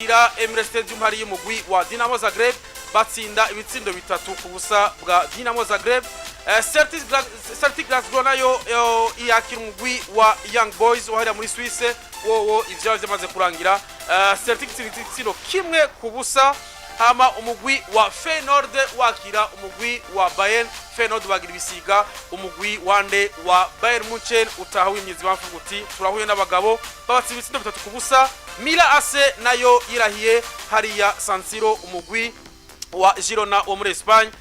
Ira Emirates Stadium hari y'umugwi wa Dinamo Zagreb, batsinda ibitsindo 3-0 bwa Dinamo Zagreb. Celtic Glasgow nayo yakira umugwi wa Young Boys wahariya muri Suisse. Wowo ivyaba vyamaze kurangira. Celtic itsinda igitsindo 1-0. Hama umugwi wa Feyenoord wakira umugwi wa Bayern. Feyenoord bagira ibisiga umugwi wande wa Bayern Munchen, utaha w'imyizi bavuga uti turahuye n'abagabo, babatsinda ibitsindo 3-0. Milan AC nayo yirahiye hariya San Siro umugwi wa Girona wo muri Espagne.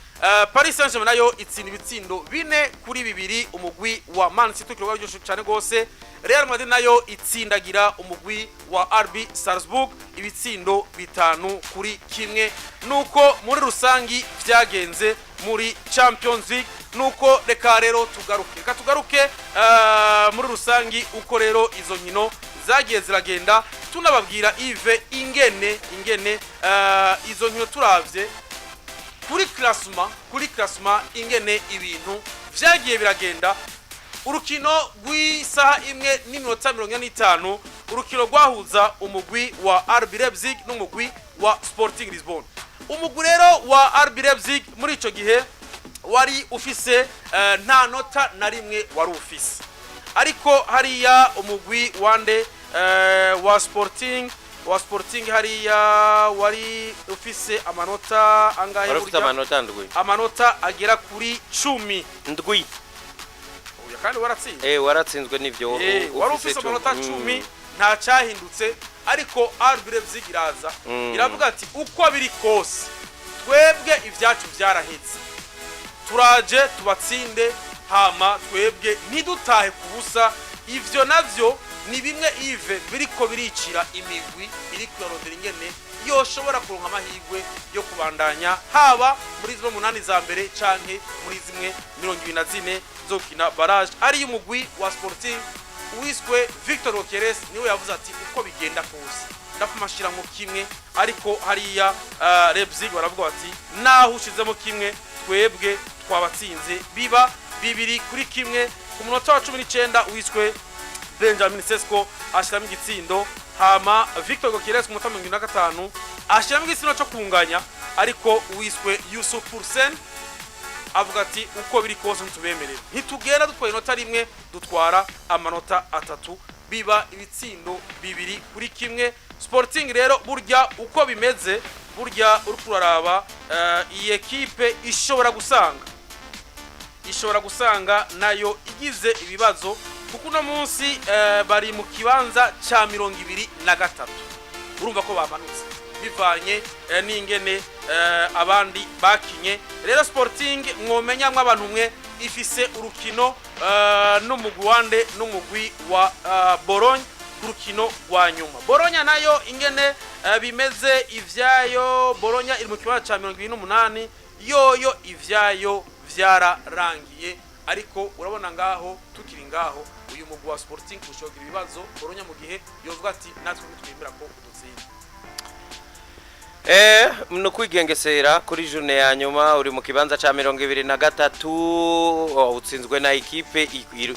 Paris Saint-Germain nayo itsinda ibitsindo 4-2 umugwi wa Man City, kirwa ryoshe cyane gose. Real Madrid nayo itsindagira umugwi wa RB Salzburg ibitsindo 5-1. Nuko muri rusangi vyagenze muri Champions League. Nuko reka rero tugaruke, reka tugaruke muri rusangi uko rero izo nkino zagiye ziragenda, tunababwira Yves ingene izo nkino turavye kuri classement ingene ibintu vyagiye biragenda. Urukino rw'isaha 1:45, urukino rwahuza umugwi wa RB Leipzig n'umugwi wa Sporting Lisbon. Umugwi rero wa RB Leipzig muri ico gihe wari ufise nta nota na rimwe wari ufise, ariko hariya umugwi wande wa Sporting hariya wari ufise amanota angahe? Wari ufite Burya? amanota 7. Amanota agera kuri 10. 7. Oya, kandi waratsinze. Waratsinzwe n'ivyo. Wari ufise 10. amanota 10, nta cyahindutse, ariko RB Leipzig iraza iravuga ati uko biri kose twebwe ibyacu byarahetse, turaje tubatsinde, hama twebwe ntidutahe ku busa. Ivyo navyo ni bimwe, Yves, biriko biricira imigwi iri kurarondera ingene yoshobora kuronka amahirwe yo kubandanya, haba muri zimwe munani za mbere canke muri zimwe 24 zo gukina barrage. Ari umugwi wa Sporting wiswe Victor Gyokeres niwe yavuze ati uko bigenda kose ndafuma ashiramo kimwe, ariko hariya Leipzig baravuga bati naho ushizemo kimwe twebwe twabatsinze, biba 2-1. Ku munota wa 19 wiswe Benjamin Sesko ashiramo igitsindo, hama Victor Gyokeres ku munota 75 ashiramo igitsindo cyo kunganya, ariko uwiswe Yusuf Poulsen avuga ati uko biri kose ntitubemerera, ntitugenda dutwaye inota rimwe, dutwara amanota atatu, biba ibitsindo 2-1. Sporting rero burya uko bimeze, burya uri kuraraba iyi ekipe ishobora gusanga nayo igize ibibazo, kuko uno munsi bari mu kibanza cya 23. Urumva ko bamanutse bivanye n'ingene abandi bakinye. Rero Sporting mwomenya mw'abantu mwe ifise urukino n'umugwi wande, n'umugwi wa Bologna ku rukino rwa nyuma. Bologna nayo ingene bimeze ivyayo, Bologna iri mu kibanza cya 28, yoyo ivyayo vyararangiye. Ariko urabona ngaho tukiri ngaho, uyu mugwi wa Sporting ushobora kugira ibibazo Bologna mu gihe yovuga ati natwe ntitwemera ko udutsinda. No kwigengesera kuri journée ya nyuma, uri mu kibanza ca 23, oh, utsinzwe na ekipe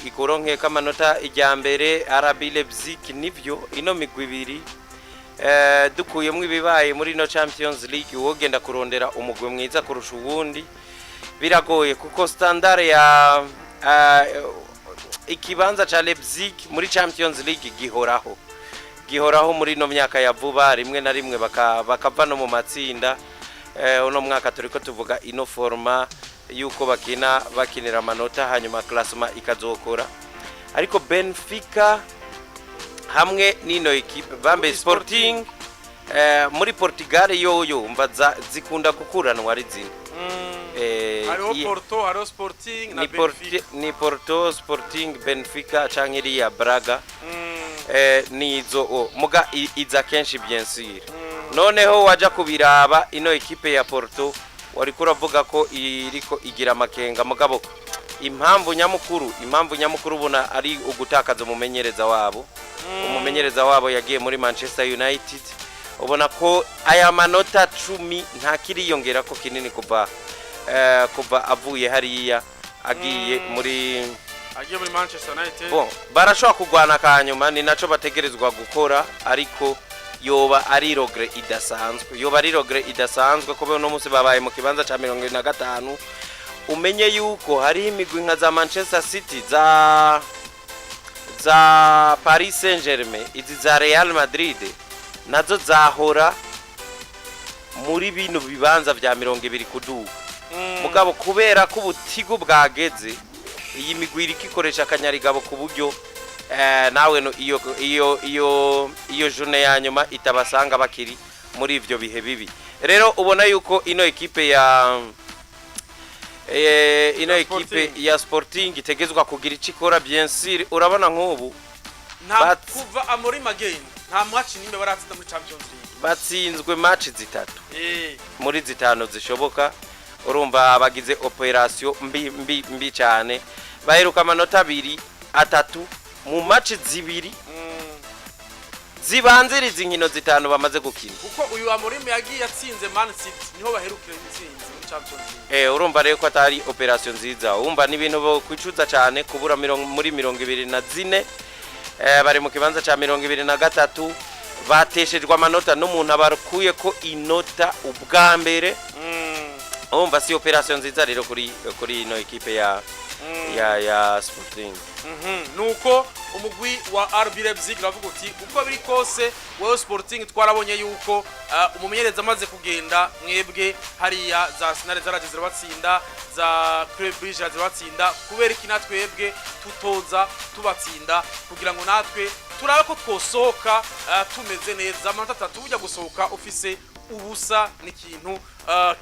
ikuronkeka amanota ijya mbere, RB Leipzig. Nivyo, ino migwi ibiri dukuyemo ibibaye muri ino Champions League, wogenda kurondera umugwi mwiza kurusha uwundi biragoye, kuko standard ya ikibanza ca Leipzig muri Champions League gihoraho, gihoraho muri ino myaka ya vuba, rimwe na rimwe bakava no mu matsinda. Uno mwaka turiko tuvuga ino forme yuko bakina bakinira amanota, hanyuma classement ikazokora. Ariko Benfica hamwe n'ino ekipe bambe Sporting muri Portugal yoyo umva zikunda gukuranwa ari zine. Hariho Porto, hariho Sporting na ni Benfica. Ni Porto, Sporting, Benfica canke iriya Braga. Nizo o muga iza kenshi, bien sûr. Noneho waja kubiraba ino ekipe ya Porto, wariko uravuga ko iriko igira amakenga, mugabo impamvu nyamukuru ubona ari ugutakaza umumenyereza wabo. Umumenyereza wabo yagiye muri Manchester United. Ubona ko aya manota 10 ntakiriyongera ko kinini kuva avuye hariya agiye muri Agiye muri Manchester United. Bon, barashobora kurwana kanyuma, ni naco bategerezwa gukora, ariko Yoba ari regret idasanzwe, yoba ari regret idasanzwe kuba uno munsi babaye mu kibanza ca 75. Umenye yuko hariho imigwi nka za Manchester City, za Paris Saint Germain, izi za Real Madrid, nazo zahora muri bino bibanza vya 20 kuduga. Mugabo kubera ko ubutigu bwageze, iyi migwi iriko ikoresha akanyarigabo ku buryo nawe no iyo journée ya nyuma itabasanga bakiri muri ivyo bihe bibi. Rero ubona yuko ino ekipe ya ino Ya ekipe Sporting. ya Sporting itegezwa kugira ico ikora, bien sûr. Urabona nk'ubu Nta kuva Amorim agenda, nta match nimwe baratsinda muri Champions League. Batsinzwe match zitatu muri zitanu zishoboka. Urumva bagize opération mbi mbi mbi cyane. Baheruka amanota abiri, atatu mu match zibiri zibanziriza inkino zitanu bamaze gukina. Kuko uyu Amorim yagiye atsinze Man City, niho baherukira intsinzi muri Champions League. Urumva rero ko atari opération nziza. Urumva ni ibintu bo kwicuza cyane kubura muri 24. Bari mu kibanza cya 23, bateshejwe amanota n'umuntu abakuye ko inota ubwa mbere. Urumva si opération nziza rero kuri ino ekipe ya Sporting. Nuko umugwi wa RB Leipzig uravuga uti: "Uko biri kose, wewe Sporting, twarabonye yuko umumenyereza amaze kugenda, mwebwe hariya za Arsenal zaraje zirabatsinda, za Club Brugge zirabatsinda. Kubera iki natwebwe tutoza tubatsinda kugira ngo natwe turabe ko twosohoka tumeze neza?" Amanota atatu, ujya gusohoka ufise ubusa n'ikintu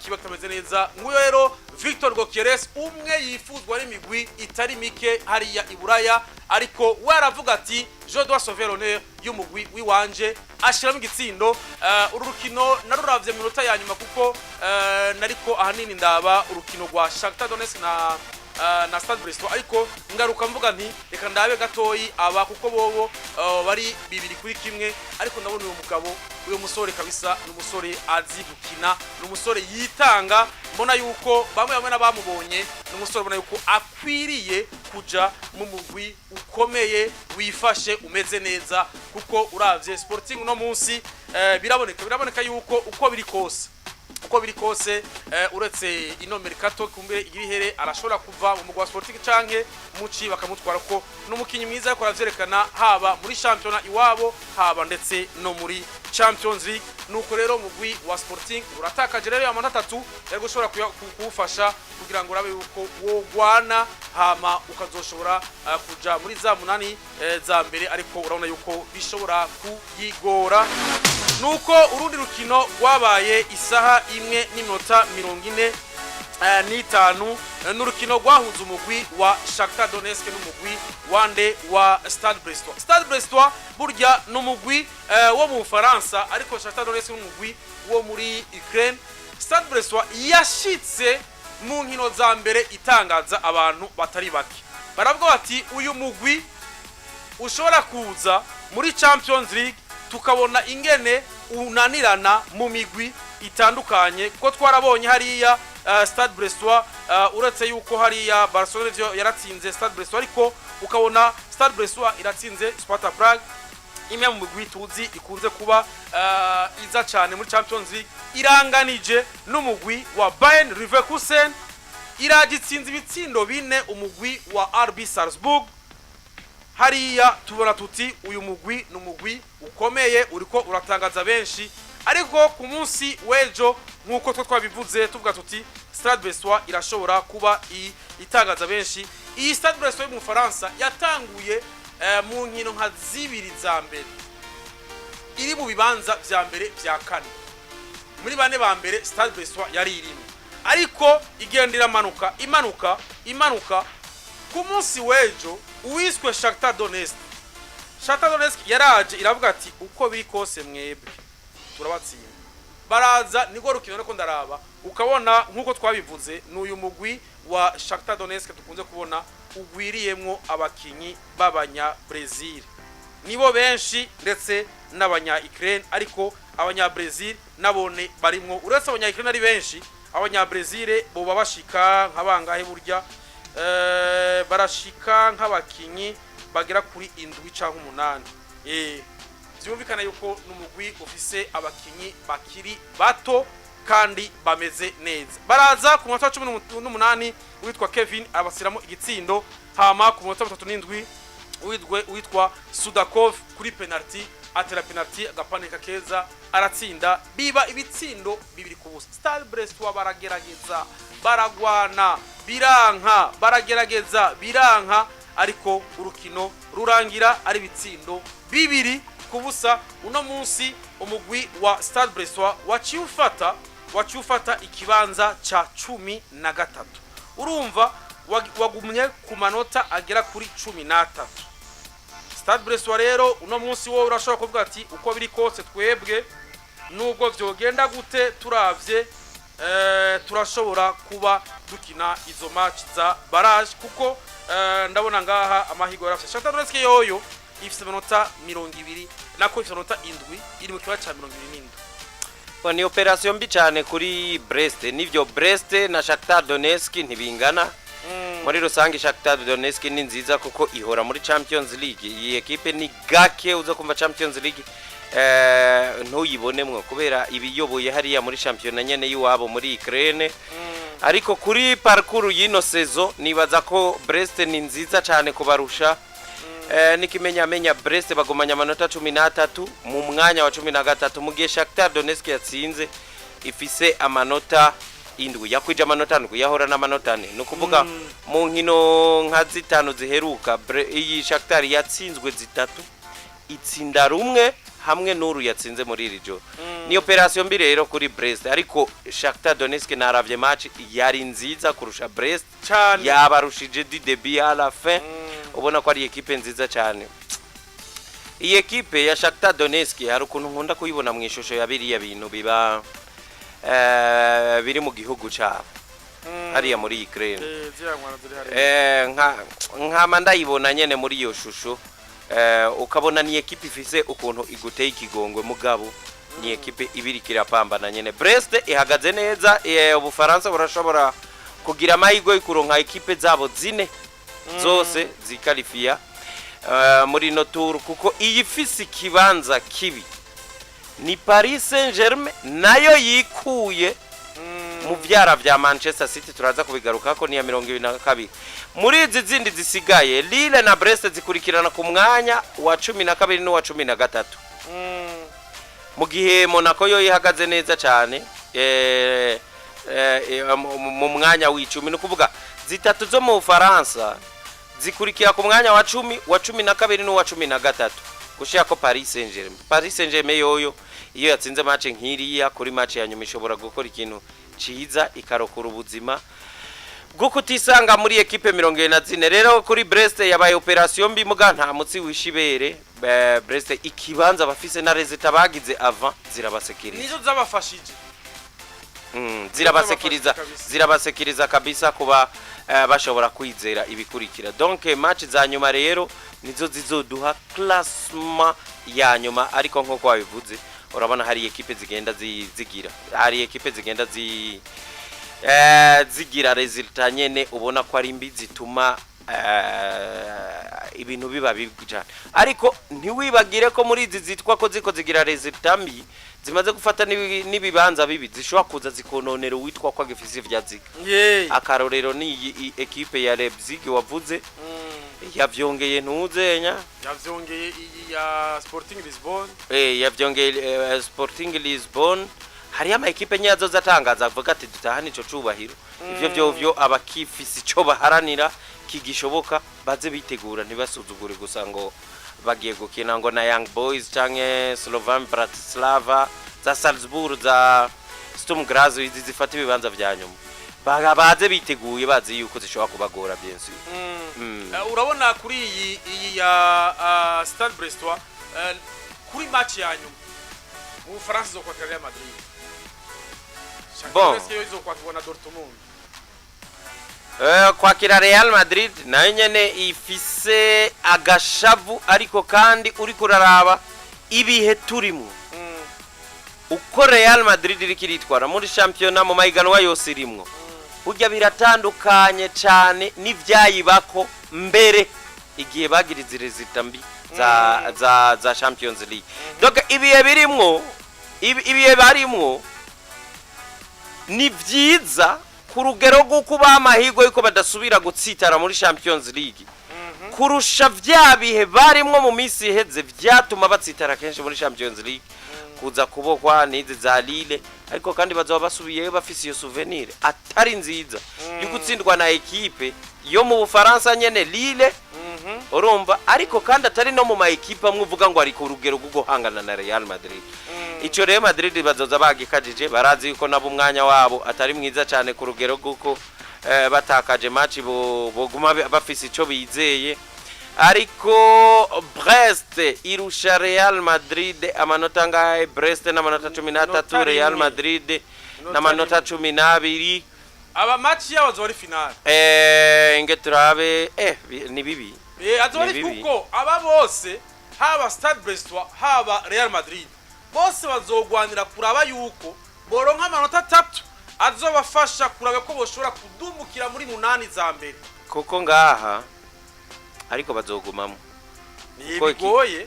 kiba kitameze neza. Nguyo rero Victor Gyokeres, umwe yifuzwa n'imigwi itari mike hariya i Buraya, ariko we aravuga ati: "Je dois sauver l'honneur y'umugwi wiwanje." Ashiramo igitsindo. Uru rukino naruravye mu minota ya nyuma, kuko nariko ahanini ndaba urukino rwa Shakhtar Donetsk na Stade Brestois, ariko ngaruka mvuga nti: "Reka ndabe gatoyi aba", kuko bobo bari 2-1. Ariko ndabona uyu mugabo, uyu musore kabisa ni umusore azi gukina, ni umusore yitanga. Mbona yuko bamwe bamwe n'abamubonye, ni umusore ubona yuko akwiriye kuja mu mugwi ukomeye, wifashe, umeze neza, kuko uravye Sporting uno munsi, biraboneka yuko uko biri kose, uretse ino mercato kumbe igihere, arashobora kuva mu mugwa wa Sporting canke muci bakamutwara, ko n'umukinyi mwiza, ariko aravyerekana haba muri championnat iwabo, haba ndetse no muri Champions League. Nuko rero mugwi wa Sporting uratakaje rero amanota atatu yari gushobora kuwufasha kugira ngo urabe yuko wogwana, hama ukazoshobora kuja muri za munani za mbere, ariko urabona yuko bishobora kuyigora. Nuko urundi rukino rwabaye isaha 1:45, n'urukino rwahuza umugwi wa Shakhtar Donetsk n'umugwi wande wa Stade Brestois. Stade Brestois burya n'umugwi wo mu Bufaransa, ariko Shakhtar Donetsk n'umugwi wo muri Ukraine. Stade Brestois yashitse mu nkino za mbere itangaza abantu batari bake. Baravuga bati: "Uyu mugwi ushobora kuza muri Champions League, tukabona ingene unanirana mu migwi itandukanye", kuko twarabonye hariya Stade Brestois, uretse yuko hariya Barcelona ivyo yaratsinze Stade Brestois, ariko ukabona Stade Brestois iratsinze Sparta Prague, imwe mu migwi tuzi ikunze kuba iza cyane muri Champions League, iranganije n'umugwi wa Bayern Leverkusen, iragitsinze ibitsindo bine umugwi wa RB Salzburg. Hariya tubona tuti: "Uyu mugwi ni umugwi ukomeye, uriko uratangaza benshi." Ariko ku munsi w'ejo, nk'uko twe twabivuze, tuvuga tuti Stade Brestois irashobora kuba itangaza benshi. Iyi Stade Brestois yo mu Bufaransa yatanguye mu nkino nka zibiri za mbere iri mu bibanza vya mbere, vya kane, muri bane ba mbere Stade Brestois yari irimo, ariko igenda iramanuka, imanuka, imanuka. Ku munsi w'ejo uwiswe Shakhtar Donetsk, Shakhtar Donetsk yaraje iravuga ati: "Uko biri kose mwebwe turabatsinda." Baraza, niko rukino ariko ndaraba, ukabona nk'uko twabivuze, ni uyu mugwi wa Shakhtar Donetsk dukunze kubona ugwiriyemwo abakinyi b'abanya Brazil, nibo benshi, ndetse n'abanya Ukraine, ariko abanya Brazil nabone barimwo. Uretse abanya Ukraine ari benshi, abanya Brazil boba bashika nka bangahe burya? Barashika nk'abakinyi bagera kuri indwi canke umunani. Vyumvikana yuko n'umugwi ufise abakinyi bakiri bato kandi bameze neza. Baraza ku munota wa 18, witwa Kevin abasiramo igitsindo. Hama ku munota wa 37 witwa Sudakov kuri penalty atera penalty, agapanika keza, aratsinda, biba ibitsindo 2-0. Stade Brestois baragerageza, baragwana, biranka, baragerageza, biranka, ariko urukino rurangira ari ibitsindo 2-0. Uno munsi umugwi wa Stade Brestois waciye ufata ikibanza ca 13. Urumva wagumye ku manota agera kuri 13. Stade Brestois rero uno munsi wowe urashobora kuvuga ati uko biri kose twebwe nubwo vyogenda gute, turavye turashobora kuba dukina izo match za barrage, kuko ndabona ngaha amahigo yarafise. Shakhtar Donetsk yoyo ifise amanota 20, nako ifise amanota 7, iri mu kibanza ca 27. Bo, ni opération mbi cyane kuri Brest. Nivyo, Brest na Shakhtar Donetsk ntibingana muri rusange. Shakhtar Donetsk ni nziza kuko ihora muri Champions League. Iyi ekipe ni gake uza kumva Champions League ntuyibonемwo, kubera ibiyoboye hariya muri shampiyona nyene y'iwabo muri Ukraine. Ariko kuri parcours y'ino saison nibaza ko Brest ni nziza cyane kubarusha. N'ikimenyamenya Brest bagumanya amanota 13 mu mwanya wa 13, mu gihe Shakhtar Donetsk yatsinze ifise amanota 7, yakwije amanota 7, yahora n'amanota 4. Ni ukuvuga mu nkino nka zitanu ziheruka, iyi Shakhtar yatsinzwe zitatu, itsinda rumwe hamwe n'uru yatsinze muri iri joro. Ni opération mbi rero kuri Brest, ariko Shakhtar Donetsk naravye match yari nziza kurusha Brest. Cyane. Yabarushije du début à la fin. Ubona ko ari ekipe nziza cyane. Iyi ekipe ya Shakhtar Donetsk hari ukuntu nkunda kuyibona mu ishusho ya biriya bintu biba biri mu gihugu cyabo hariya muri Ukraine. Ziriya nkwana ziri hariya. Nkama ndayibona nyene muri iyo shusho, ukabona ni ekipe ifise ukuntu iguteye ikigongwe, mugabo ni ekipe ibiriko irapambana nyene. Brest ihagaze neza. Ubufaransa burashobora kugira amahirwe yo kuronka ekipe zabo zine zose zikarifiya muri ino tour, kuko iyi ifise ikibanza kibi ni Paris Saint-Germain, nayo yikuye mu vyara vya Manchester City. Turaza kubigarukako, ni ya 22. Muri izi zindi zisigaye, Lille na Brest zikurikirana ku mwanya wa 12 n'uwa 13, mu gihe Monaco yo ihagaze neza cyane mu mwanya w'icumi. Ni ukuvuga zitatu zo mu Bufaransa zikurikira ku mwanya wa 10, wa 12 n'uwa 13, gushira ko Paris Saint-Germain. Paris Saint-Germain yoyo iyo yatsinze match nk'iriya, kuri match ya nyuma ishobora gukora ikintu ciza ikarokora ubuzima bwo kutisanga muri ekipe 24. Rero kuri Brest yabaye opération mbi, muga nta mutsi wishibere. Brest ikibanza bafise na résultat bagize avant zirabasekiriza. Nizo zabafashije. Zirabasekiriza. Kabisa. Zirabasekiriza kabisa kuba bashobora kwizera ibikurikira. Donc match za nyuma rero nizo zizoduha classement ya nyuma. Ariko nkuko wabivuze, urabona hari ekipe zigenda zigira, hari ekipe zigenda zigira résultat nyene ubona ko ari mbi, zituma ibintu biba bibi cyane. Ariko ntiwibagire ko muri izi zitwa ko ziko zigira résultat mbi, zimaze gufata n'ibibanza bibi, zishobora kuza zikononera uwitwa ko agifise ivyaziga. Akarorero ni iyi ekipe ya Leipzig wavuze, yavyongeye ntuzenya. Yavyongeye iyi ya Sporting Lisbon. Yavyongeye Sporting Lisbon. Hariyo ama ekipe nke azoza atangaza avuga ati dutahane ico cubahiro. Ivyo vyovyo abakifise ico baharanira kigishoboka baze bitegura, ntibasuzugure gusa ngo bagiye gukina ngo na Young Boys canke Slovan Bratislava, za Salzburg, za Sturm Graz, izi zifata ibibanza vya nyuma. Baze biteguye, bazi yuko zishobora kubagora, bien sûr. Urabona kuri iyi ya Stade Brestois, kuri match ya nyuma mu Bufaransa izokwakira Real Madrid. Shakhtar Donetsk yo izokwakirwa na Dortmund. Kwakira Real Madrid nayo nyene ifise agashavu, ariko kandi uriko uraraba ibihe turimo, uko Real Madrid iriko iritwara muri shampiyona, mu mahiganwa yose irimwo, burya biratandukanye cane n'ivyayibako mbere igihe bagira izi résultat mbi. za Champions League. Donc ibihe birimwo, ibihe barimwo ni vyiza ku rugero rw'uko ubaha amahirwe yuko badasubira gutsitara muri Champions League kurusha vya bihe barimwo mu minsi iheze vyatuma batsitara kenshi muri Champions League, kuza kubohwa n'izi za Lille. Ariko kandi bazoba basubiyeyo bafise iyo souvenir atari nziza yo gutsindwa na ekipe yo mu Bufaransa nyene, Lille, urumva. Ariko kandi atari no mu ma ekipe amwe uvuga ngo ari ku rugero rwo guhangana na Real Madrid. Ico Real Madrid bazoza bagikajije, barazi yuko nabo umwanya wabo atari mwiza cyane ku rugero rw'uko batakaje match boguma bafise ico bizeye. Ariko Brest irusha Real Madrid amanota angahe? Brest n'amanota 13, Inota Real rimwe. Madrid Inota n'amanota rimwe. 12. Aba match yabo azoba ari finale. Nge turabe, ni bibi. Azoba ari Ni bibi. kuko aba bose, haba Stade Brestois, haba Real Madrid, bose bazogwanira kuraba yuko boronka amanota 3 azobafasha kuraba ko boshobora kudumukira muri munani za mbere. Kuko ngaha ariko bazogumamo. Ni Kuko iki- bigoye.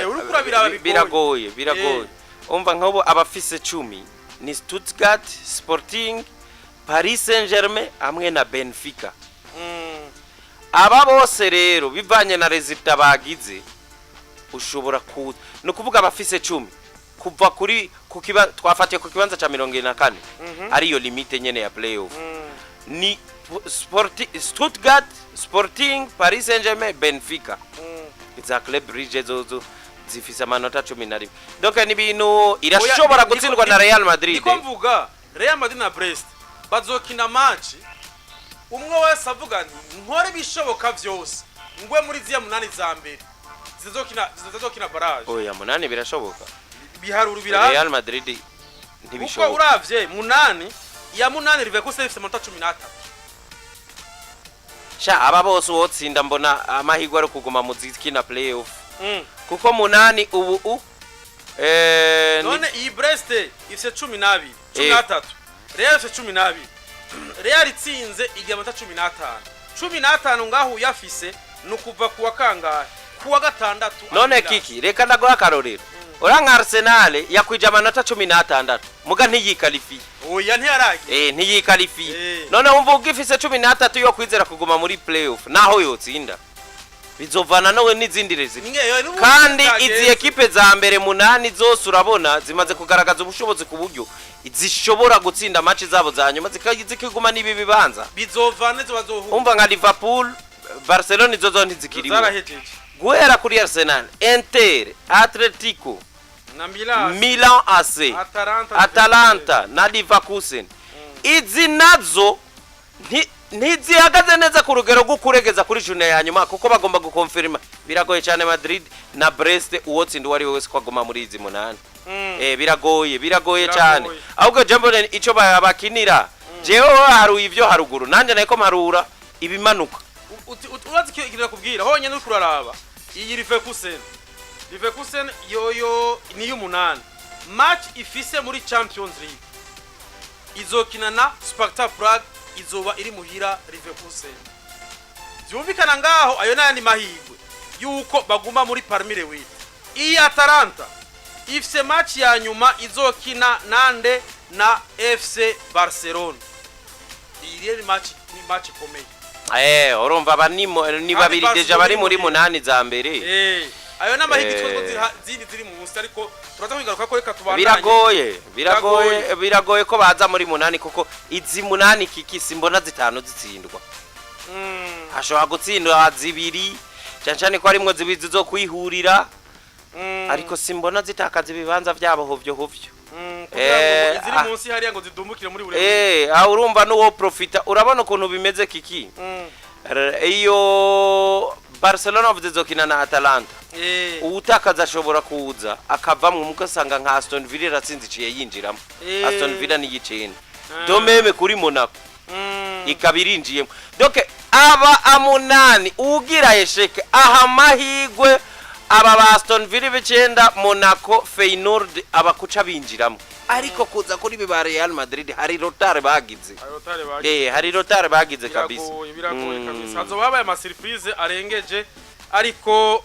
Uriko urabiraba bigoye. Biragoye, biragoye. Umva, nk'ubu abafise 10 ni Stuttgart, Sporting, Paris Saint-Germain hamwe na Benfica. Aba bose rero bivanye na résultat bagize ushobora ku ni ukuvuga abafise 10 kuva kuri ku kiba twafatiye ku kibanza ca 74, ariyo limite nyene ya playoff, ni Stuttgart, Sporting, Paris Saint-Germain, Benfica, za Club Brugge zozo zifise amanota 11. Donc ni ibintu irashobora Oya, gutsindwa na Real Madrid. Niko mvuga, Real Madrid na Brest bazokina match umwe wese avuga nti nkore ibishoboka vyose ngwe muri ziya munani za mbere zizokina barrage. Oya, munani birashoboka. Biharuro birabe. Real Madrid Kuko ntibishoboka. uravye munani ya munani, Leverkusen ifise amanota 13. Sha, aba bose uwotsinda mbona amahirwe ari kuguma mu zikina playoff, kuko munani ubu None iyi Brest ifise 12, 13, Real ifise 12. Real itsinze igira amanota 15. 15 ngaho uyafise ni ukuva kuwa kangahe? Kuwa gatandatu. None Abira. kiki, reka ndaguha akarorero. Ura nka Arsenal yakwije amanota 16 muga ntiyikalifiye. Oya, ntiyaragiye. Ntiyikalifiye. None wumva ugifise 13 yo kwizera kuguma muri playoff, naho yotsinda bizovana nowe n'izindi résultats. Kandi izi ekipe za mbere munani zose urabona zimaze kugaragaza ubushobozi ku buryo zishobora gutsinda match zabo za nyuma zikiguma n'ibi bibanza. Bizovana izo bazohura. Umva, nka Liverpool, Barcelona, izo zo ntizikirimo. Zarahejeje. Guhera kuri Arsenal, Inter, Atletico, na Milan, Milan AC, Atalanta, Atalanta na Leverkusen, izi nazo ntizihagaze neza ku rugero rwo kuregeza kuri journée ya nyuma, kuko bagomba gukonfirma. Biragoye cyane Madrid na Brest, uwotsinda uwo ari we wese ko aguma muri izi munani. Biragoye, biragoye cyane. Ahubwo jambo ico bakinira, jewe haruye ivyo haruguru, nanje nako mparura ibimanuka. Urazi ikintu nakubwira honyine, uriko uraraba iyi Leverkusen, Leverkusen yoyo ni y'umunani. Match ifise muri Champions League izokina na Sparta Prague, izoba iri muhira Leverkusen. Byumvikana ngaho ayo n'ayandi mahirwe yuko baguma muri parmi les huit. Iyi Atalanta ifise match ya nyuma izokina nande? Na FC Barcelona. Iyi rero ni match ikomeye. Urumva aba ni babiri Barcelona déjà bari muri iri munani za mbere. Ayo n'amahirwe two zindi ziri munsi, ariko turaza kwigaruka ko reka tubandanye. Biragoye, biragoye, biragoye ko baza muri munani, kuko izi munani kiki simbona zitanu zitsindwa. Hashobora gutsindwa zibiri, cyane cyane ko harimwo zibiri zo kwihurira, ariko simbona zitakaza ibibanza byabo hovyo hovyo. Kugira ngo iziri munsi hariya ngo zidumbukire muri buri. Aho urumva n'uwo profita. Urabona ukuntu bimeze kiki? Iyo Barcelona bavuze zokina na Atalanta, uwutakaza ashobora kuza akavamwo, ugasanga nka Aston Villa iratsinze iciye yinjiramo. Aston Villa ni iy'icenda, de même kuri Monaco ikaba irinjiyemo. Donc aba amunani ugira échec aha amahigwe aba ba Aston Villa b'icenda, Monaco, Feyenoord, abakuca binjiramo. Ariko kuza kuri ibi ba Real Madrid hari retard bagize. Ayo tare bagize. Hari retard bagize kabisa. Biragoye, biragoye kabisa. Hazoba habaye ama surprise arengeje. Ariko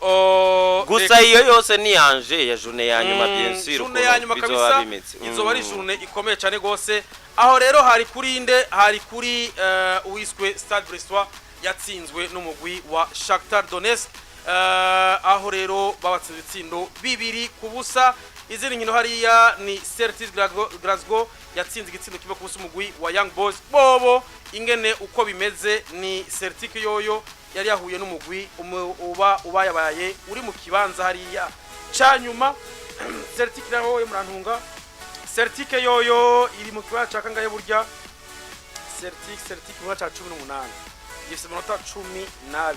Gusa iyo yose ni yanje ya journée ya nyuma, bien sûr. Journée ya nyuma Ukuntu bizoba kabisa. bimeze. Izoba ari journée ikomeye cyane gose. Aho rero hari kuri nde? Hari kuri uwiswe Stade Brestois yatsinzwe n'umugwi wa Shakhtar Donetsk, aho rero babatsinze ibitsindo 2-0. Izindi nkino hariya ni Celtic Glasgow yatsinze igitsindo 1-0 umugwi wa Young Boys. Bobo ingene uko bimeze ni Celtic yoyo yari yahuye n'umugwi uba ubayabaye uri mu kibanza hariya ca nyuma. Celtic naho yo murantunga, Celtic yoyo iri mu kibanza ca kangahe burya? Celtic mu kibanza ca 18, gifise amanota 12.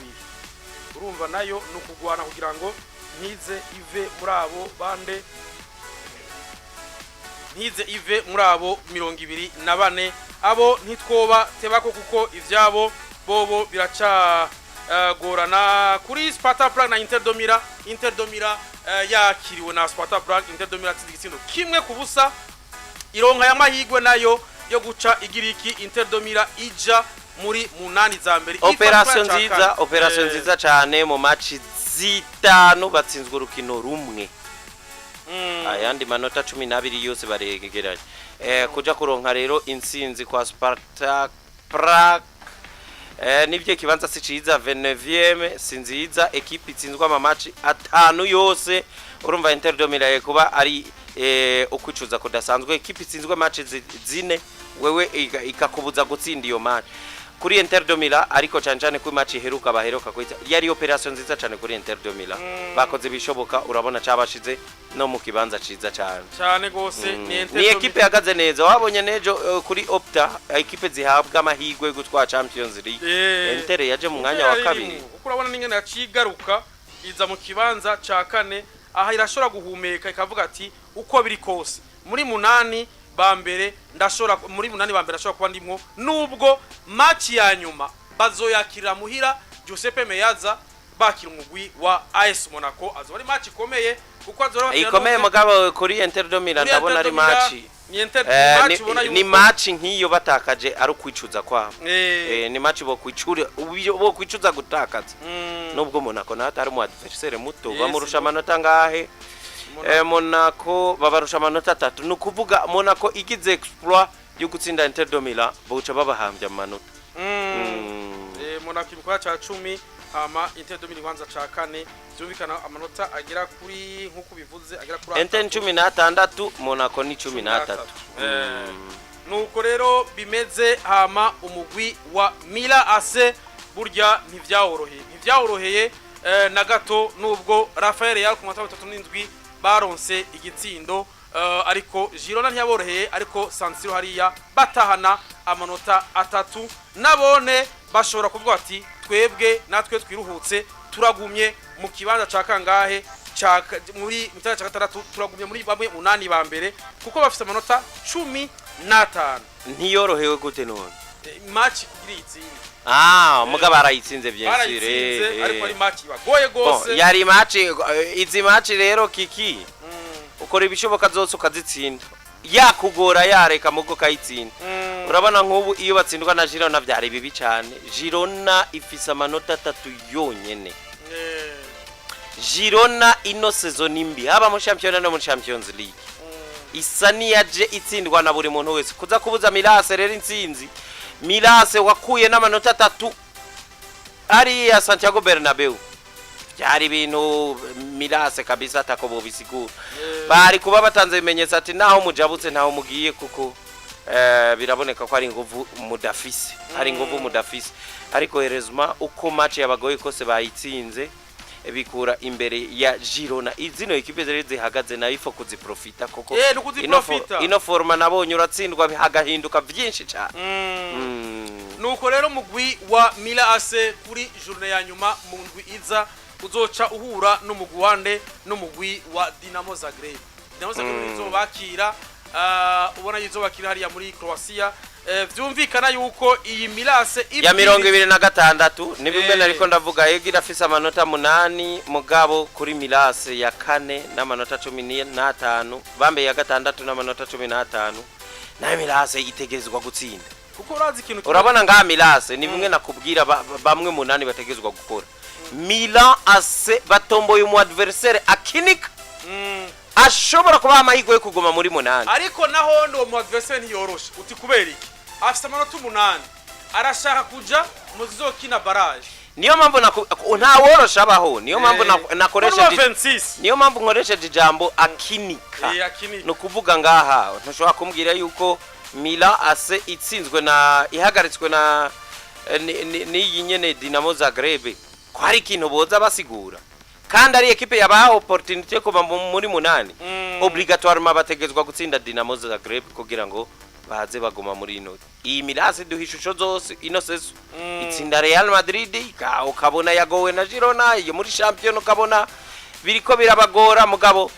Urumva nayo ni ukugwana kugira ngo ntize ive muri abo bande, ntize ive muri abo 24. Abo ntitwoba tebako kuko ivyabo bobo biraca gorana. Kuri Sparta Prague na Inter de Milan, Inter de Milan yakiriwe na Sparta Prague. Inter de Milan atsinze igitsindo 1-0, ironka y'amahigwe nayo yo guca igiriki Inter de Milan ija muri munani za mbere. Opération Ifatwa ca nziza. kane. Opération nziza cyane. Mu match zitanu batsinzwe urukino rumwe, ayandi manota 12 yose baregeranye. Kuja kuronka rero intsinzi kwa Sparta Prague, nibyo ikibanza si ciza, 29e si nziza. Ekipe itsinzwe ama match atanu yose, urumva Inter de Milan kuba ari ukwicuza kudasanzwe. Ekipe itsinzwe match zine, wewe ikakubuza gutsinda iyo match kuri Inter de Milan. Ariko cyane cyane kuri match iheruka baheruka kwita, yari opération nziza cyane kuri Inter de Milan. Bakoze ibishoboka, urabona cabashize no mu kibanza ciza cyane. Cyane gose, ni Inter Ni ekipe ihagaze neza. Wabonye nejo kuri Opta, ekipe zihabwa amahirwe yo gutwara Champions League, Inter yaje mu mwanya wa Inter kabiri. irimwo, kuko urabona n'ingene yaciye igaruka iza mu kibanza ca kane. Aha irashobora guhumeka ikavuga ati uko biri kose muri munani ba mbere ndashobora, muri munani ba mbere ndashobora kuba ndimwo, nubwo match ya nyuma bazoyakirira muhira Giuseppe Meazza, bakira umugwi wa AS Monaco. Azoba ari match ikomeye kuko azoba bakina Ikomeye. Mugabo kuri Inter de Milan kuri ndabona Inter ari de Milan, match ni Inter match ubona ni yuko match nk'iyo batakaje ari ukwicuza kwabo. Ni match bo kwicuza gutakaza, nubwo Monaco nawe atari mu adversaire muto. Yes, Bamurusha amanota ngahe? Monaco babarusha amanota atatu. Ni ukuvuga Monaco igize exploit yo gutsinda Inter de Milan, bawuca babahambya amanota. Monaco ibikorwa ca 10, hama Inter de Milan ibanza ca kane. Vyumvikana amanota agera kuri, nk'uko bivuze, agera kuri Inter ni atatu. 16, Monaco ni 13. Nuko rero bimeze. Hama umugwi wa Milan AC burya ntivyaworoheye na gato, nubwo Rafael Leao ku manota 37 baronse igitsindo, ariko Girona ntiyaboroheye. Ariko San Siro hariya batahana amanota atatu, nabone bashobora kuvuga ati twebwe natwe twiruhutse, turagumye mu kibanza ca kangahe, ca muri mu kibanza ca gatandatu, turagumye muri bamwe munani ba mbere kuko bafise amanota 15. Ntiyorohewe gute none? Match kugira itsinde. Ah, mugabo arayitsinze, bien sûr. Barayitsinze, ariko ari match ibagoye Bon, gose. yari match, izi match rero kiki ukora ibishoboka zose ukazitsinda, yakugora yareka mugo kayitsinda. Urabona nk'ubu iyo batsindwa na Girona byari bibi cyane. Girona ifise amanota atatu yonyene. Girona ino saison mbi, haba mu shampiyona no mu Champions League, isa niyaje itsindwa na buri muntu wese. Kuza kubuza Milan AC rero intsinzi, Milan AC wakuye n'amanota atatu ariya Santiago Bernabeu, byari ibintu Milan AC kabisa atako bobisigura. Bari kuba batanze ibimenyetso ati naho mujabutse ntaho mugiye, kuko biraboneka ko ari inguvu mudafise, ari inguvu mudafise. Ariko heureusement uko match yabagoye kose bayitsinze, bikura imbere ya Girona. Izino ekipe zari zihagaze nayo ifo kuziprofita kuko Ni ukuziprofita. ino forma nabonye uratsindwa hagahinduka byinshi cyane. Nuko rero mugwi wa Milan AC kuri journée ya nyuma mu ndwi iza uzoca uhura n'umugwi wande? N'umugwi wa Dinamo Zagreb. Dinamo Zagreb izobakira, ubona izobakira hariya muri Croatia. Vyumvikana yuko iyi Milan AC Ya 26 ni bimwe nariko ndavuga. Yego, irafise amanota 8, mugabo kuri Milan AC ya kane n'amanota 15, bambe ya gatandatu n'amanota 15, nayo Milan AC itegerezwa gutsinda. Kuko urazi ikintu Urabona ngaha Milan AC ni bimwe nakubwira, bamwe munani bategerezwa gukora. Milan AC batomboye umu adversaire akinika, ashobora kubaha amahirwe yo kuguma muri munani. Ariko naho uwo mu adversaire ntiyoroshe. Uti kubera iki? Afise amanota 8, arashaka kuja mu zizokina barrage. Niyo mpamvu nta worosha abaho, niyo mpamvu nakoresheje 26. Niyo mpamvu nkoresheje ijambo akinika. Akinika. Ni ukuvuga ngaha ntushobora kumbwira yuko Milan AC itsinzwe na ihagaritswe na n'iyi nyene Dinamo Zagreb, ko hari ikintu boza basigura kandi ari ekipe yabaha opportunité yo kuva muri munani. Obligatoirement bategezwa gutsinda Dinamo Zagreb kugira ngo baze baguma muri ino. Iyi Milan AC duha ishusho zose ino saison: itsinda Real Madrid, ukabona yagowe na Girona, iyo muri champion ukabona biriko birabagora. Mugabo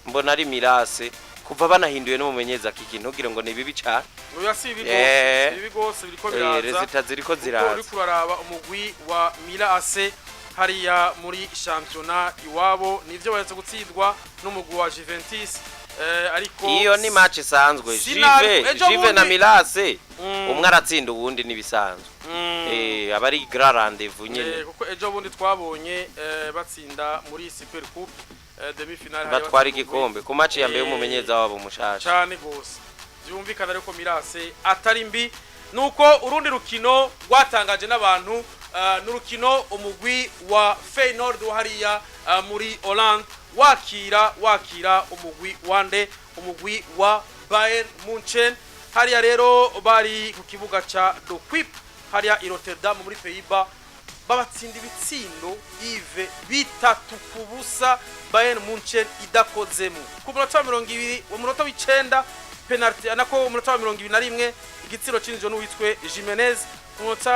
mbona ari Milan AC kuva banahinduye n'umumenyereza kiki, ntugire ngo ni bibi cyane. Oya, si ibi rwose, ibi rwose biriko biraza. Résultats ziriko kuko ziraza. Uriko uraraba umugwi wa Milan AC hariya muri shampiyona iwabo, nivyo baherutse gutsindwa n'umugwi wa Juventus, ariko Iyo ni match isanzwe. Sinabi- Juve ejo Juve na bundi- Milan AC, umwe aratsinda uwundi n'ibisanzwe. Aba ari grand rendez-vous nyene. Kuko ejo bundi twabonye batsinda muri Super Coupe, demi finale hariya, batwara batsinda igikombe ku match ya mbere y'umumenyereza wabo mushasha. Cyane gose, byumvikana ariko Milan AC atari mbi. Nuko urundi rukino rwatangaje n'abantu, n'urukino umugwi wa Feyenoord wo hariya muri Hollande wakira umugwi wande, umugwi wa Bayern Munchen. Hariya rero bari ku kibuga ca De Kuip hariya i Rotterdam muri Pays-Bas, babatsinda ibitsindo ive 3-0, Bayern Munchen idakozemo. Ku munota wa 20, umunota w'icenda penalty, nako umunota wa 21 igitsiro cinjijwe n'uwitwe Jimenez. Ku munota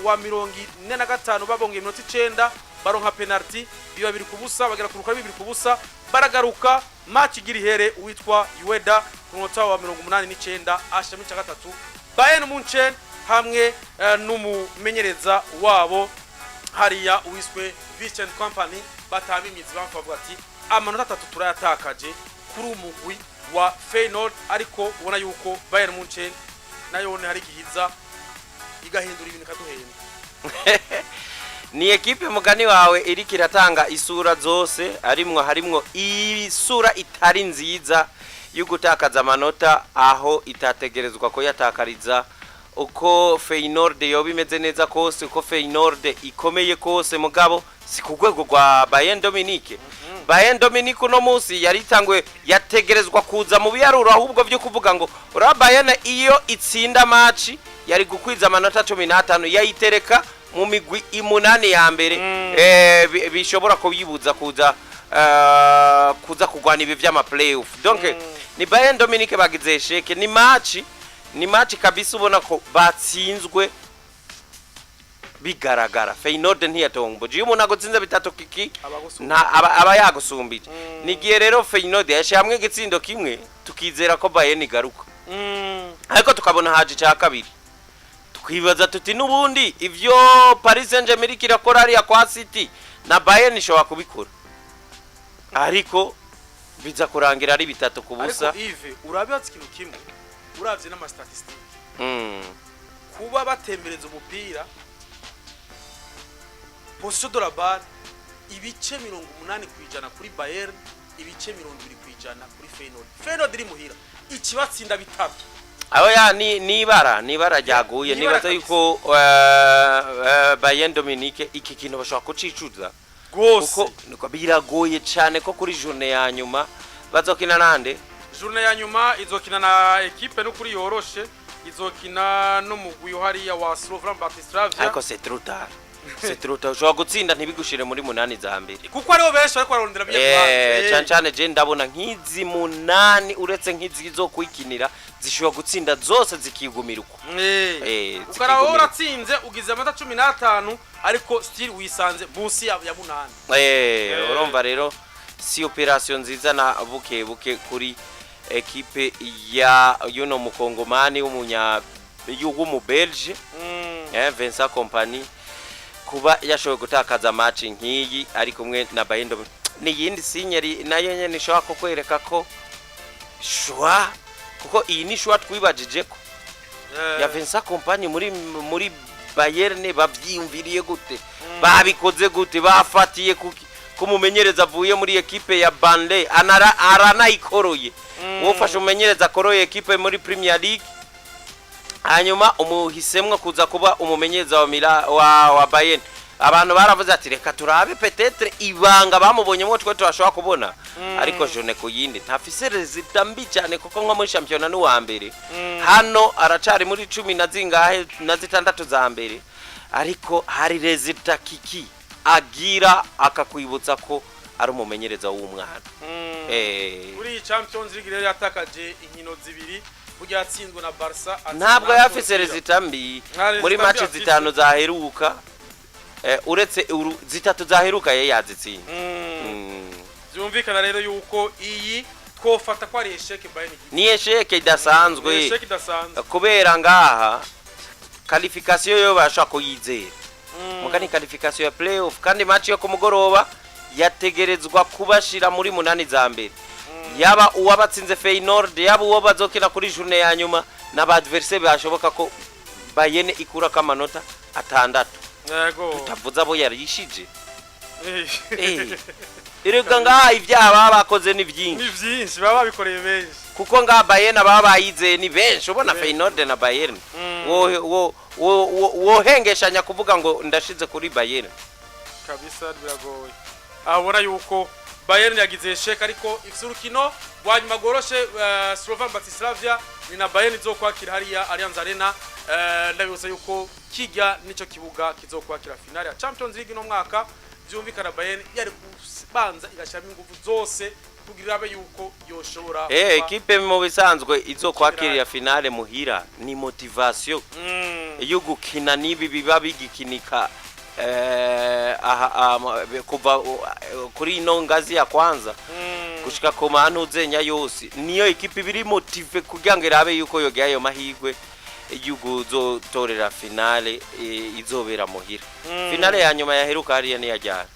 wa 45 babongeye iminota 9, baronka penalty, biba 2-0, bagera ku rukara 2-0. Baragaruka, match igira ihere, uwitwa Ueda ku munota wa 89 ashiramo ica gatatu. Bayern Munchen hamwe n'umumenyereza wabo hariya uwiswe Vincent Kompany bataba imizi, bavuga ati amanota 3 turayatakaje kuri umugwi wa Feyenoord. Ariko ubona yuko Bayern Munchen nayo hari igihiza igahindura ibintu ikaduhenda. Ni ekipe mugani wawe iriko iratanga isura zose, arimwo harimwo isura itari nziza yo gutakaza amanota aho itategerezwa ko yatakariza. Uko Feyenoord yoba imeze neza kose, uko Feyenoord ikomeye kose, mugabo si ku rwego rwa Bayern Dominique. Bayern Dominique uno munsi yari itangwe, yategerezwa kuza mu biharuro ahubwo byo kuvuga ngo uraba Bayern iyo itsinda match yari gukwiza amanota 15, yayitereka mu migwi 8 ya mbere, bishobora kuyibuza kuza kugwana ibi vy'ama playoff. Donc ni Bayern Dominique bagize échec. Ni match kabisa ubona ko batsinzwe bigaragara. Feyenoord ntiyatomboje. Iyo umuntu agutsinze bitatu kiki abagusumba. Nta aba yagusumbije. Ni gihe rero Feyenoord yashiye hamwe igitsindo kimwe, tukizera ko Bayern igaruka, ariko tukabona haje icya kabiri, twibaza tuti n'ubundi ivyo Paris Saint-Germain iriko irakora hariya kwa City na Bayern ishobora kubikora, ariko biza kurangira ari 3-0. Ariko Yves, urabibatse ikintu kimwe, uravye n'ama statistiques, kuba batembereza umupira, possession de la balle ibice 80% kuri Bayern, ibice 20% kuri Feyenoord. Feyenoord iri muhira ikibatsinda bitatu. Aho ya ni nibara ryaguye. Nibara. Nibaza yuko Bayern Dominique iki kintu bashobora kucicuza rwose, kuko niko biragoye cyane ko kuri journée ya nyuma bazokina nande? Journée ya nyuma izokina na ekipe n'ukuri yoroshe, izokina n'umugwi hariya wa Slovan Bratislava. Ariko c'est trop tard, c'est trop tard. Ushobora gutsinda ntibigushire muri munani za mbere. Kuko ariho benshi bariko bararondera biye. Cyane cyane je ndabona nk'izi munani, uretse nk'izi zo kwikinira, zishobora gutsinda zose zikigumira uko. Ukaraba wowe zikigumira. Uratsinze ugize amanota 15, ariko still wisanze munsi ya munani. Urumva rero si opération nziza na buke buke kuri ekipe ya yuno mukongomani w'umunya w'umubelge, Vincent Kompany, kuba yashoboye gutakaza match nk'iyi ari kumwe na Bayern. Ni yindi sinyeri nayo nyene ishobora kukwereka ko choix, kuko iyi ni choix twibajije ko ya Vincent Kompany muri Bayern bavyiyumviriye gute, babikoze gute, bafatiye kuki kumumenyereza avuye muri ekipe ya Burnley anara aranayikoroye. Wofashe umumenyereza akoroye ekipe muri Premier League, hanyuma umuhisemwo kuza kuba umumenyereza wa, Mila, wa Bayern. Abantu baravuze ati reka turabe peut-être ibanga bamubonyemo twe turashobora kubona, ariko journée ku yindi ntafise résultat mbi cyane, kuko nko muri shampiyona n'uwa mbere, hano aracari muri cumi na zingahe na zitandatu za mbere, ariko hari résultat kiki agira akakwibutsa ko ari umumenyereza w'umwana. Kuri iyi Champions League rero yatakaje inkino zibiri, burya yatsinzwe na Barca, atsinda Ntabwo na yafise Aston Villa. résultat mbi Nta résultat muri mbi match afise. zitanu zaheruka, uretse zitatu zaheruka ye yazitsinze. Byumvikana rero yuko iyi twofata ko ari échec Bayern igize. Ni échec idasanzwe. Ni échec idasanzwe. Kubera ngaha qualification yo bashobora kuyizera, muga ni qualification ya playoff, kandi match yo ku mugoroba yategerezwa kubashira muri munani za mbere, yaba uwabatsinze Feyenoord, yaba uwo bazokina kuri journée ya nyuma, n'aba adversaire bashoboka ko Bayern ikurako amanota 6, tutavuze abo yarishije. Erega ngaha ibyaha baba bakoze ni byinshi. Ni byinshi, baba babikoreye benshi. Kuko ngaha Bayern baba bayizeye ni benshi, ubona Feyenoord na Bayern wohengeshanya kuvuga ngo ndashize kuri Bayern. Kabisa biragoye. Aho ubona yuko Bayern yagize échec, ariko ifise urukino rwa nyuma rworoshe, Slovan Bratislava ni na Bayern izokwakira hariya Allianz Arena. Ndabibutsa yuko kijya nico kibuga kizokwakira finale ya Champions League no mwaka. Byumvikana Bayern yari kubanza igashyiramo ingufu zose kugira abe yuko yoshobora Ekipe mu bisanzwe izokwakirira finale muhira ni motivation yo gukina n'ibi biba bigikinika, aha, kuva kuri ino ngazi ya kwanza gushika ku mantu zenya yose, niyo ekipe ibiri motivée kugira ngo irabe yuko yogira ayo mahirwe y'ukuzotorera finale, izobera muhira. Finale ya nyuma yaheruka hariya niyajyana?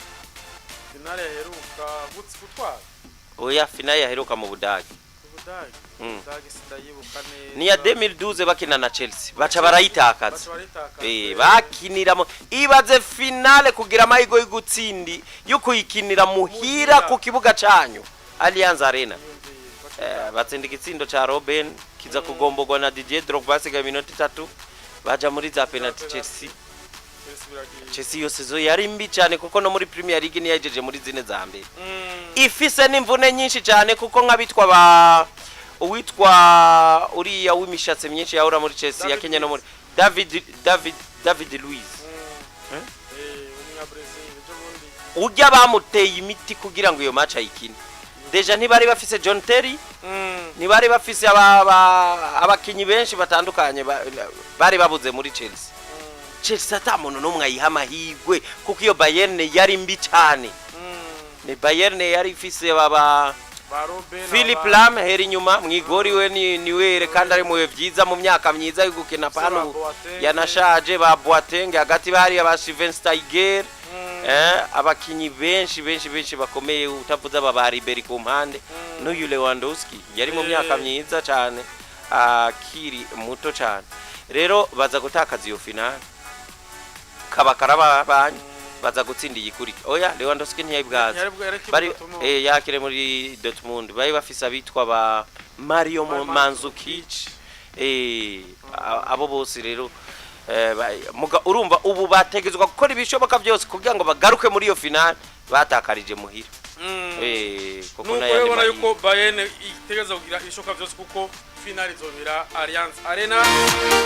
Finale yaheruka gutwara? Oya, finale yaheruka mu Budage. Ubudage? Ubudage sindayibuka neza. Ni ya 2012 bakina na Chelsea, baca barayitakaza. Baca barayitakaza. Bakiniramo, ibaze finale kugira amahirwe y'ugutsindi yo kuyikinira muhira Muhira. ku kibuga canyu Allianz Arena. Yumviye, baca Batsinda igitsindo ca Robben kiza kugomborwa na Didier Drogba, basigaye iminota 3, baja muri za penalty Chelsea. Chelsea biragiye. Chelsea iyo saison yari mbi cyane, kuko no muri Premier League ntiyagejeje muri zine za mbere, ifise n'imvune nyinshi cyane, kuko nk'abitwa ba uwitwa uriya w'imishatsi myinshi yahora muri Chelsea, David yakinye no muri David Luiz. Eh, umunya-Brazil ejo bundi. Ujya bamuteye imiti kugira ngo iyo match ayikine. Déjà ntibari bafise John Terry, ntibari bafise abakinyi benshi batandukanye, bari babuze muri Chelsea. Chelsea ata muntu n'umwe ayiha amahirwe, kuko iyo Bayern yari mbi cyane. Ni Bayern yari ifise baba Ba Robben, Philip Lahm hera inyuma mwigori we ni niwere, kandi ari mu bihe byiza, mu myaka myiza yo gukina pano, Ba Boateng. yanashaje, ba Boateng hagati, bari aba Schweinsteiger, abakinyi benshi benshi benshi bakomeye, utavuze aba ba Ribery ku mpande, n'uyu Lewandowski yari mu myaka myiza cyane, akiri muto cyane. Rero baza gutakaza iyo finale, kaba karababanye, baza gutsinda iyikurikira. Oya, Lewandowski ntiyayibwaza. Yari Bari Dortmund. Yakire muri Dortmund bari bafise abitwa ba Mario Mandzukic, abo bose rero, urumva ubu bategezwa gukora ibishoboka byose kugira ngo bagaruke muri iyo finale batakarije muhira. Kuko Nuko n'ayandi rero ubona mahirwe. yuko Bayern itegereza kugira ibishoboka byose, kuko finale izobera Allianz Arena.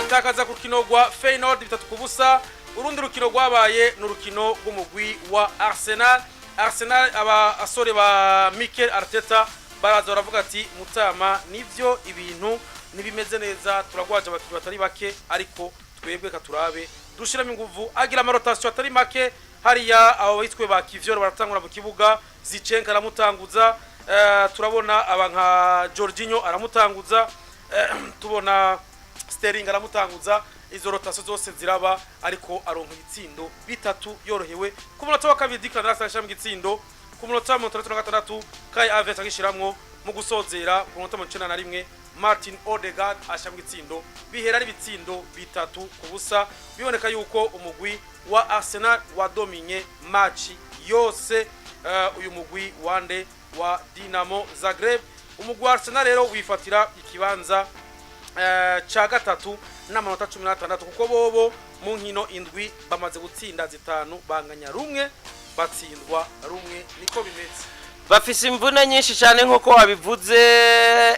Itakaza ku rukino rwa Feyenoord 3-0. Urundi rukino rwabaye ni urukino rw'umugwi wa Arsenal. Arsenal, abasore ba Mikel Arteta baraza baravuga ati mutama, nivyo ibintu ntibimeze neza, turagwaje abakinnyi batari bake, ariko twebwe katurabe dushiramo inguvu. Agira ama rotation atari make hariya, abo bitwe ba Kivior baratangura mu kibuga, Zinchenko aramutanguza, turabona aba nka Jorginho aramutanguza, tubona Sterling aramutanguza. Izo rotation zose ziraba, ariko aronka ibitsindo bitatu yorohewe. Ku munota wa kabiri Declan Rice arashira mu gitsindo, ku munota wa 66 Kai Havertz agishiramwo, mu gusozera ku munota wa 91. Martin Odegaard ashamwe itsindo, bihera ari ibitsindo 3-0. Biboneka yuko umugwi wa Arsenal wadominye match yose, uyu mugwi wande wa Dinamo Zagreb. Umugwi wa Arsenal rero wifatira ikibanza ca gatatu n'amanota 16, kuko bobo mu nkino indwi bamaze gutsinda zitanu, banganya rumwe, batsindwa rumwe. Niko bimeze. Bafise imvune nyinshi cyane nk'uko wabivuze,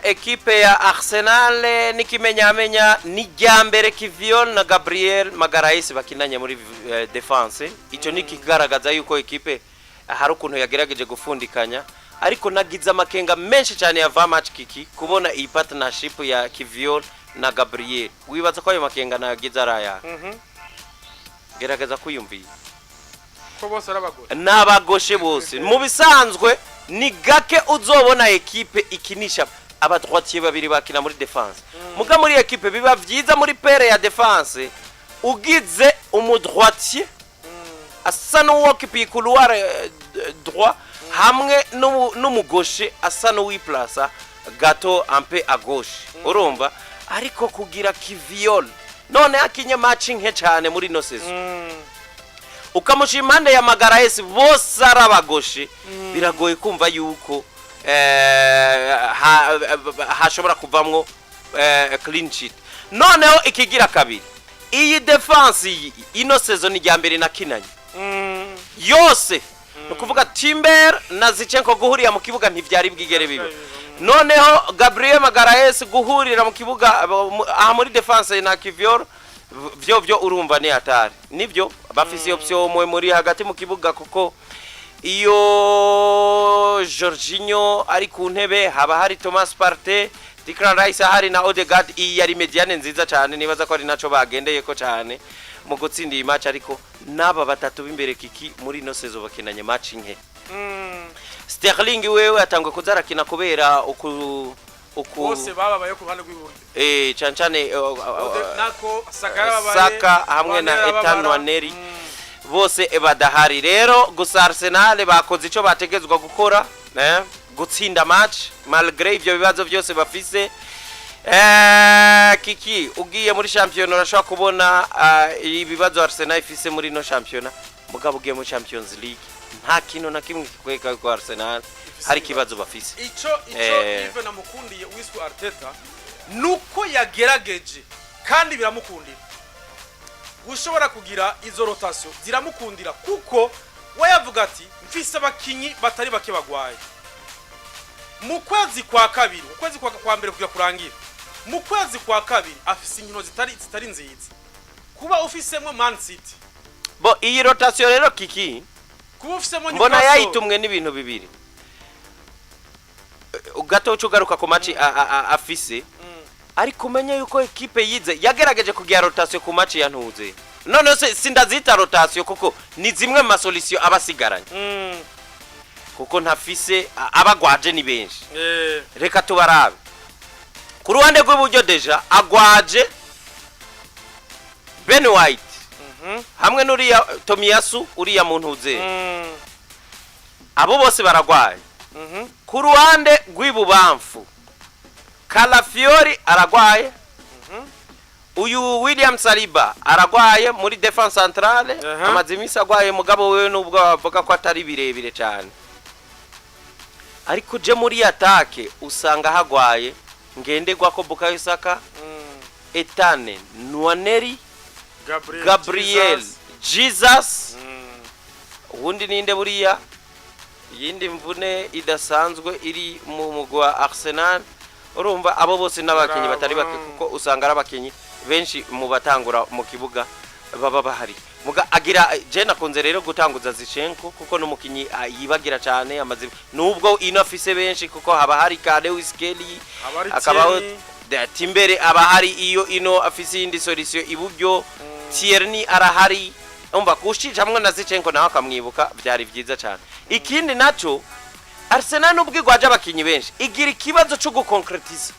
ekipe ya Arsenal. N'ikimenyamenya ni rya mbere Kivior na Gabriel Magalhaes bakinanye muri défense. Icyo ni ikigaragaza yuko ekipe hari ukuntu yagerageje gufundikanya, ariko nagize amakenga menshi cyane ya va match, Kiki, kubona iyi partnership ya Kivior na Gabriel. Wibaza ko ayo makenga nagize ari aya? Gerageza kwiyumvira. Ko bose ari abagore. N'abagoshe bose. Mu bisanzwe ni gake uzobona ekipe ikinisha aba droitier babiri bakina muri défense. Muga muri ekipe biba vyiza muri paire ya défense ugize umu droitier asa n'uwokipiye couloir droit hamwe n'umu gaucher asa n'uwiplasa gato un peu à gauche, urumva. Ariko kugira Kivior none akinye match nke cyane muri ino saison, ukamusha impande ya Magalhaes, bose ari aba gaucher, biragoye kumva yuko hashobora kuvamwo clean sheet. Noneho ikigira kabiri, iyi défense iyi ino saison rya mbere nakinanye yose, ni ukuvuga Timber na Zinchenko guhurira mu kibuga ntivyari bwigere biba. Noneho Gabriel Magalhaes guhurira mu kibuga aha muri défense na Kivior, vyo vyo urumva ni hatari. Nibyo bafise option mwe muri hagati mu kibuga, kuko iyo Jorginho ari ku ntebe haba hari Thomas Partey, Declan Rice ahari na Odegaard. Iyi yari médiane nziza cyane, nibaza ko ari naco bagendeye ko cyane mu gutsinda iyi match. Ariko n'aba batatu b'imbere, Kiki, muri ino saison bakinanye match nke. Sterling wewe atangwe kuza arakina kubera uku Bose bababaye ku ruhande rw'iburyo. Cyane cyane Nako Saka yarababaye. Saka hamwe na Nwaneri Ethan arababara. Nwaneri bose badahari. Rero gusa Arsenal bakoze icyo bategezwa gukora, gutsinda match malgré ivyo bibazo byose bafise. Kiki, ugiye muri shampiyona urashobora kubona ibibazo Arsenal ifise muri ino shampiyona, mugabo ugiye muri Champions League nta kintu na kimwe kikwereka ko Arsenal hari ikibazo bafise. Ico Yves namukundiye wiswe Arteta nuko yagerageje kandi biramukundira gushobora kugira izo rotation, ziramukundira kuko we yavuga ati: "Mfise abakinyi batari bake bagwaye." Mu kwezi kwa kabiri, ukwezi kwa mbere kugira kurangira, mu kwezi kwa kabiri afise inkino zitari nziza, kuba ufisemwo Man City. Bo iyi rotation rero, Kiki, kuba ufisemwo mbona Newcastle. Yayitumwe n'ibintu bibiri gato uca ugaruka ku match afise, ariko umenye yuko ekipe yize yagerageje kugira rotation ku match ya ntuze. None se sindazita rotation kuko ni zimwe mu ma solution aba asigaranye, kuko ntafise abagwaje ni benshi. Reka tubarabe ku ruhande rw'iburyo. Déjà agwaje Ben White hamwe n'uriya Tomiyasu, uriya muntu uze. Abo bose baragwaye. Ku ruhande rw'ibubamfu Calafiori aragwaye, uyu William Saliba aragwaye muri défense centrale. Amaze iminsi agwaye, mugabo wewe nubwo bavuga ko atari birebire cyane, ariko uje muri attaque usanga hagwaye ngenderwa ko Bukayo Saka, Ethan Nwaneri, Gabriel, Gabriel Jesus. Jesus. Ubundi ninde buriya iyindi mvune idasanzwe iri mu mugwi wa Arsenal? Urumva abo bose n'abakinnyi batari bake, kuko usanga ari abakinnyi benshi mu batangura mu kibuga baba bahari. Muga agira je nakunze rero gutanguza Zinchenko kuko n'umukinyi yibagira cyane, amaze nubwo ino afise benshi, kuko haba hari ka Lewis Skelly, Haba hari akabaho Tierney. Timbere, aba hari iyo ino afise iyindi solution iburyo, Tierney arahari. Umva gushija hamwe na Zinchenko nawe akamwibuka, byari byiza cyane. Ikindi naco, Arsenal nubwo igwaje abakinyi benshi igira ikibazo cyo gukonkretiza.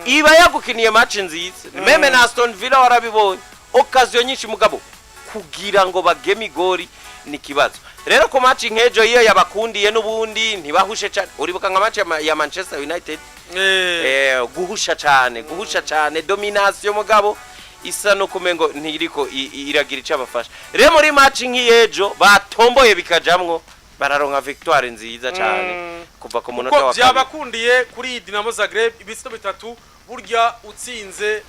Iba yagukiniye match nziza, même na Aston Villa warabibonye, occasion nyinshi, mugabo kugira ngo bageme igori ni kibazo. Rero ku match nk'ejo iyo yabakundiye n'ubundi ntibahushe cyane. Uribuka nka match ya Manchester United? Guhusha cyane, guhusha cyane, domination, mugabo isa no kumengo ntiriko iragira icyo abafasha. Rero muri match nk'iyejo batomboye bikajamwo, bararonka victoire nziza cyane kuva ku munota Kuko wa kabiri. Byabakundiye kuri Dinamo Zagreb, ibitsindo bitatu. Burya utsinze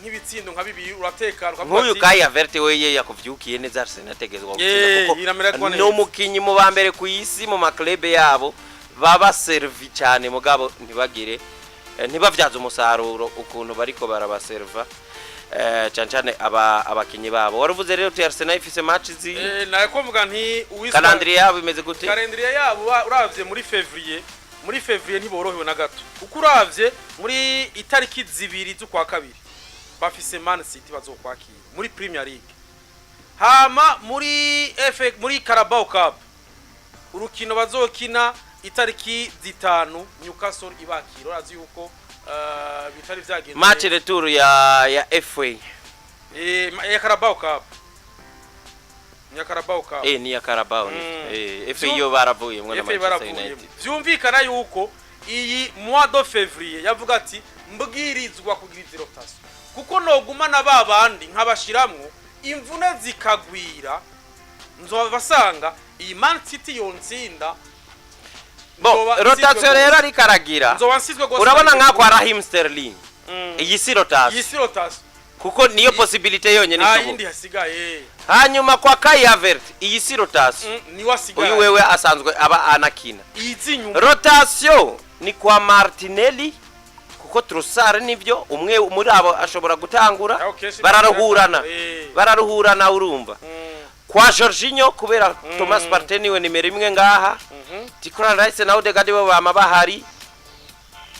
nk'ibitsindo nka bibiri uratekana, ukavuga Nk'uyu ati, Kai Havertz we yakuvyukiye neza, Arsenal ategezwa gutsinda kuko Iramererwa ni neza. umukinyi mu ba mbere ku isi mu ma club yabo baba servi cyane, mugabo ntibagire ntibavyaze umusaruro ukuntu bariko barabaserva, cyane cyane aba abakinyi babo. Waruvuze rero uti Arsenal ifise match zi Nariko mvuga nti uwiswa calendrier yabo imeze gute? Calendrier yabo, uravye muri février, muri février ntiborohewe na gato, kuko uravye muri itariki 2 z'ukwa kabiri bafise Man City bazokwakira muri Premier League, hama muri FA, muri Carabao Cup urukino bazokina itariki 5, Newcastle ibakira. Urazi yuko bitari vyagenze. Match retour ya FA. Ya Carabao Cup, ya Carabao Cup. Ni ya Carabao ni FA yo baravuyemwo na FA Manchester baravuyemo. United. Vyumvikana yuko iyi mois de février yavuga ati mbwirizwa kugira izi rotation, kuko noguma ba bandi nkabashiramwo imvune zikagwira, nzobasanga iyi Man City yontsinda. Bon, Nzoba rotation nsizwe rero gose. ariko aragira Nzoba nsizwe gose. Urabona nka kwa Raheem Sterling, iyi si rotation. Iyi si rotation. Kuko niyo possibilité yonyene Nta ishoboka. yindi hasigaye. Hanyuma kwa Kai Havertz, iyi si rotation. Niwe asigaye. Uyu wewe asanzwe aba anakina. Izi inyuma. Rotation ni kwa Martinelli, kuko Trossard nivyo umwe muri abo ashobora gutangura. Aho kenshi Bararuhurana. Bararuhurana, urumva. Kwa Jorginho, kubera Thomas Partey niwe nimero imwe ngaha, Declan Rice na Odegaard bo bama bahari.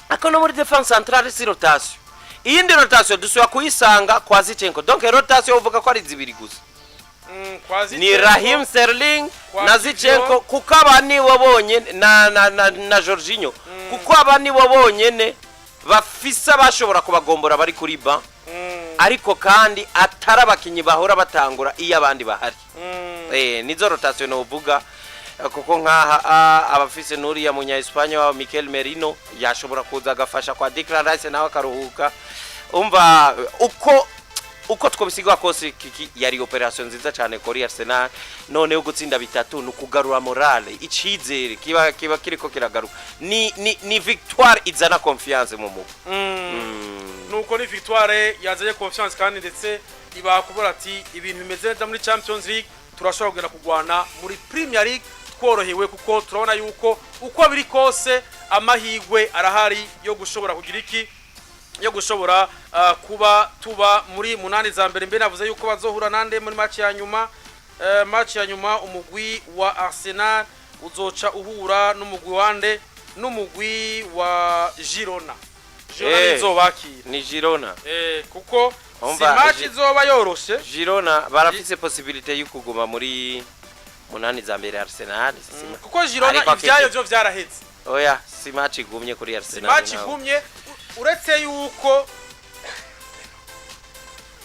Ako no muri défense centrale si rotation. Iyindi rotation dusubira kuyisanga kwa Zinchenko. Donc rotation uvuga ko ari zibiri gusa. Kwa Ni Zinchenko, Raheem Sterling kwa na Gideon. Zinchenko, kuko aba nibo bonyene na Jorginho, kuko aba nibo bonyene bafise abashobora kubagombora bari kuri banc, ariko kandi atari abakinyi bahora batangura iyo abandi bahari. Nizo rotation novuga, kuko nkaha abafise nuriya munya Espagne wa Mikel Merino yashobora kuza agafasha kwa Declan Rice, nawe akaruhuka. Umva, uko twobisigwa kose, kiki yari opération nziza cyane kuri Arsenal. Noneho gutsinda bitatu ni ukugarura morale, icizere kiba kiriko kiragaruka. Ni victoire izana confiance mu mugwi. Nuko ni victoire yazanye confiance, kandi ndetse ibaha kubura ati ibintu bimeze neza muri Champions League, turashobora kugenda kugwana muri Premier League tworohewe, kuko turabona yuko uko biri kose amahigwe arahari yo gushobora kugira iki, yo gushobora kuba tuba muri munani za mbere. Mbe navuze yuko bazohura nande muri match ya nyuma? Match ya nyuma umugwi wa Arsenal uzoca uhura n'umugwi wande? N'umugwi wa Girona. Girona nizobakira. Ni Girona. Kuko si Umva, match izoba yoroshe. Girona barafise possibilité yo kuguma muri munani za mbere Arsenal. Kuko Girona Ariko ivyayo vyo vyaraheze. Oya, si match igumye kuri Si Arsenal. match Nawe. igumye, uretse yuko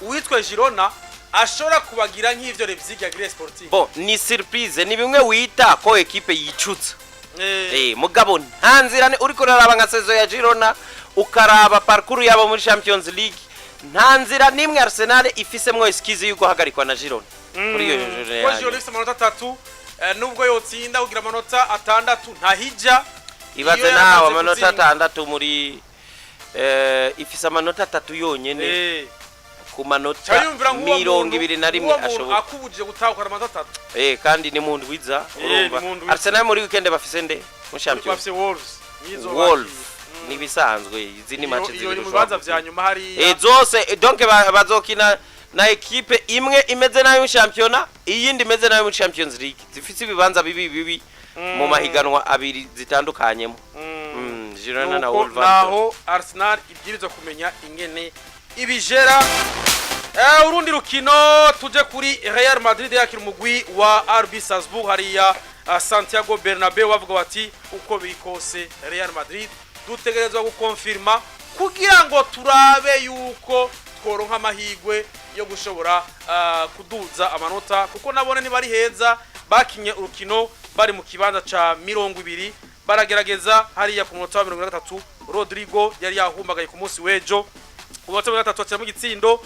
uwitwa Girona ashobora kubagira nk'ivyo Leipzig yagiriye Sporting. Bon, ni surprise, ni bimwe wita ko équipe yicutse. Mugabo nta nzira uriko uraraba nka saison ya Girona, ukaraba parcours yabo muri Champions League, nta nzira nimwe Arsenal ifisemwo excuse yo guhagarikwa na Girona kuri iyo journée Ko ya Girona nyuma. ifise amanota 3, nubwo yotsinda kugira amanota 6 ntahijya. Ibaze Iyo nawe yaramaze amanota gutsinda. 6 muri ifise amanota 3 yonyene ku manota Ca yumvira nk'uwo mirongo muntu ibiri na rimwe uwo muntu ashoboka. Akubujije gutahukana amanota 3. Kandi ni mu ndwiza. Urumva, Ni mu ndwiza. Arsenal muri weekend bafise nde mu Champions? Bafise Wolves. Nizo Wolves. bakira. Nibisanzwe, izi ni match Iyo zibiri iri mu ushobora bibanza vya gutsinda. nyuma hariya. Zose donc bazokina na équipe imwe imeze nayo mu championnat, iyindi imeze nayo mu Champions League, zifise ibibanza bibi bibi mu mahiganwa abiri zitandukanyemo. Girona na Nuko Wolverhampton. naho Arsenal ibwirizwa kumenya ingene ibijera. Urundi rukino, tuje kuri Real Madrid yakira umugwi wa RB Salzburg hariya Santiago Bernabeu. Bavuga bati uko biri kose Real Madrid dutegerezwa gukonfirma kugira ngo turabe yuko tworonka amahigwe yo gushobora kuduza amanota, kuko nabone ntibari heza. Bakinye urukino bari mu kibanza ca 20. Baragerageza hariya ku munota wa 33, Rodrigo yari yahumbagaye ku munsi w'ejo. Ku munota wa 33 atiramo igitsindo.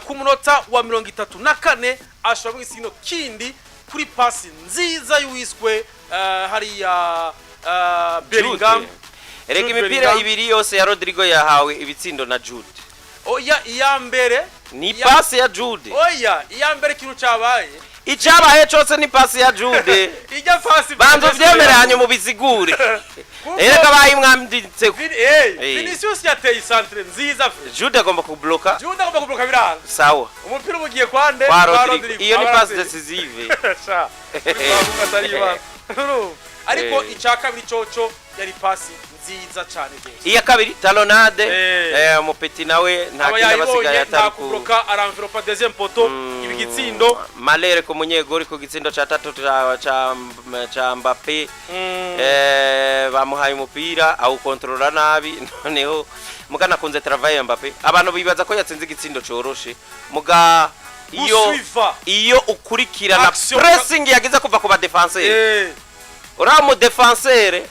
Ku munota wa 34 ashiramo igitsindo kindi kuri pasi nziza y'uwiswe hariya Bellingham. Jude. Erega Jude imipira Bellingham. ibiri yose ya Rodrigo yahawe ibitsindo na Jude. Oya, iya mbere Ni pasi ya Jude. Oya, iya mbere ikintu cabaye. Icabaye cose ni pasi ya Jude. Ijya pasi. Banza uvyemere, hanyuma ubisigure. Erega bayimwanditse. Vinicius yateye isantre nziza fe. Jude agomba kubloka. Jude agomba kubloka, biranga. Sawa. Umupira uba ugiye kwande? Kwa Rodrigo. Iyo ni Aba passe arateye. décisive. Sha, uri atari ibanga. Urumva? Ariko icya kabiri coco yari pasi nziza cyane rwose. Iya kabiri talonnade. Umupeti nawe nta Aba kindi abasigaye yayibonye, nta atari ku kubloka, aramveropa deuxième poteau, ibi gitsindo. Malere ku munyegori ku gitsindo ca tatu ca Mbappe. Bamuhaye umupira awukontorora nabi. Noneho muga nakunze travail ya Mbappe. Abantu bibaza ko yatsinze igitsindo coroshe, muga iyo Gusuiva. iyo ukurikirana Action. pressing yagize kuva ku ba défenseur, uriya mu défenseur,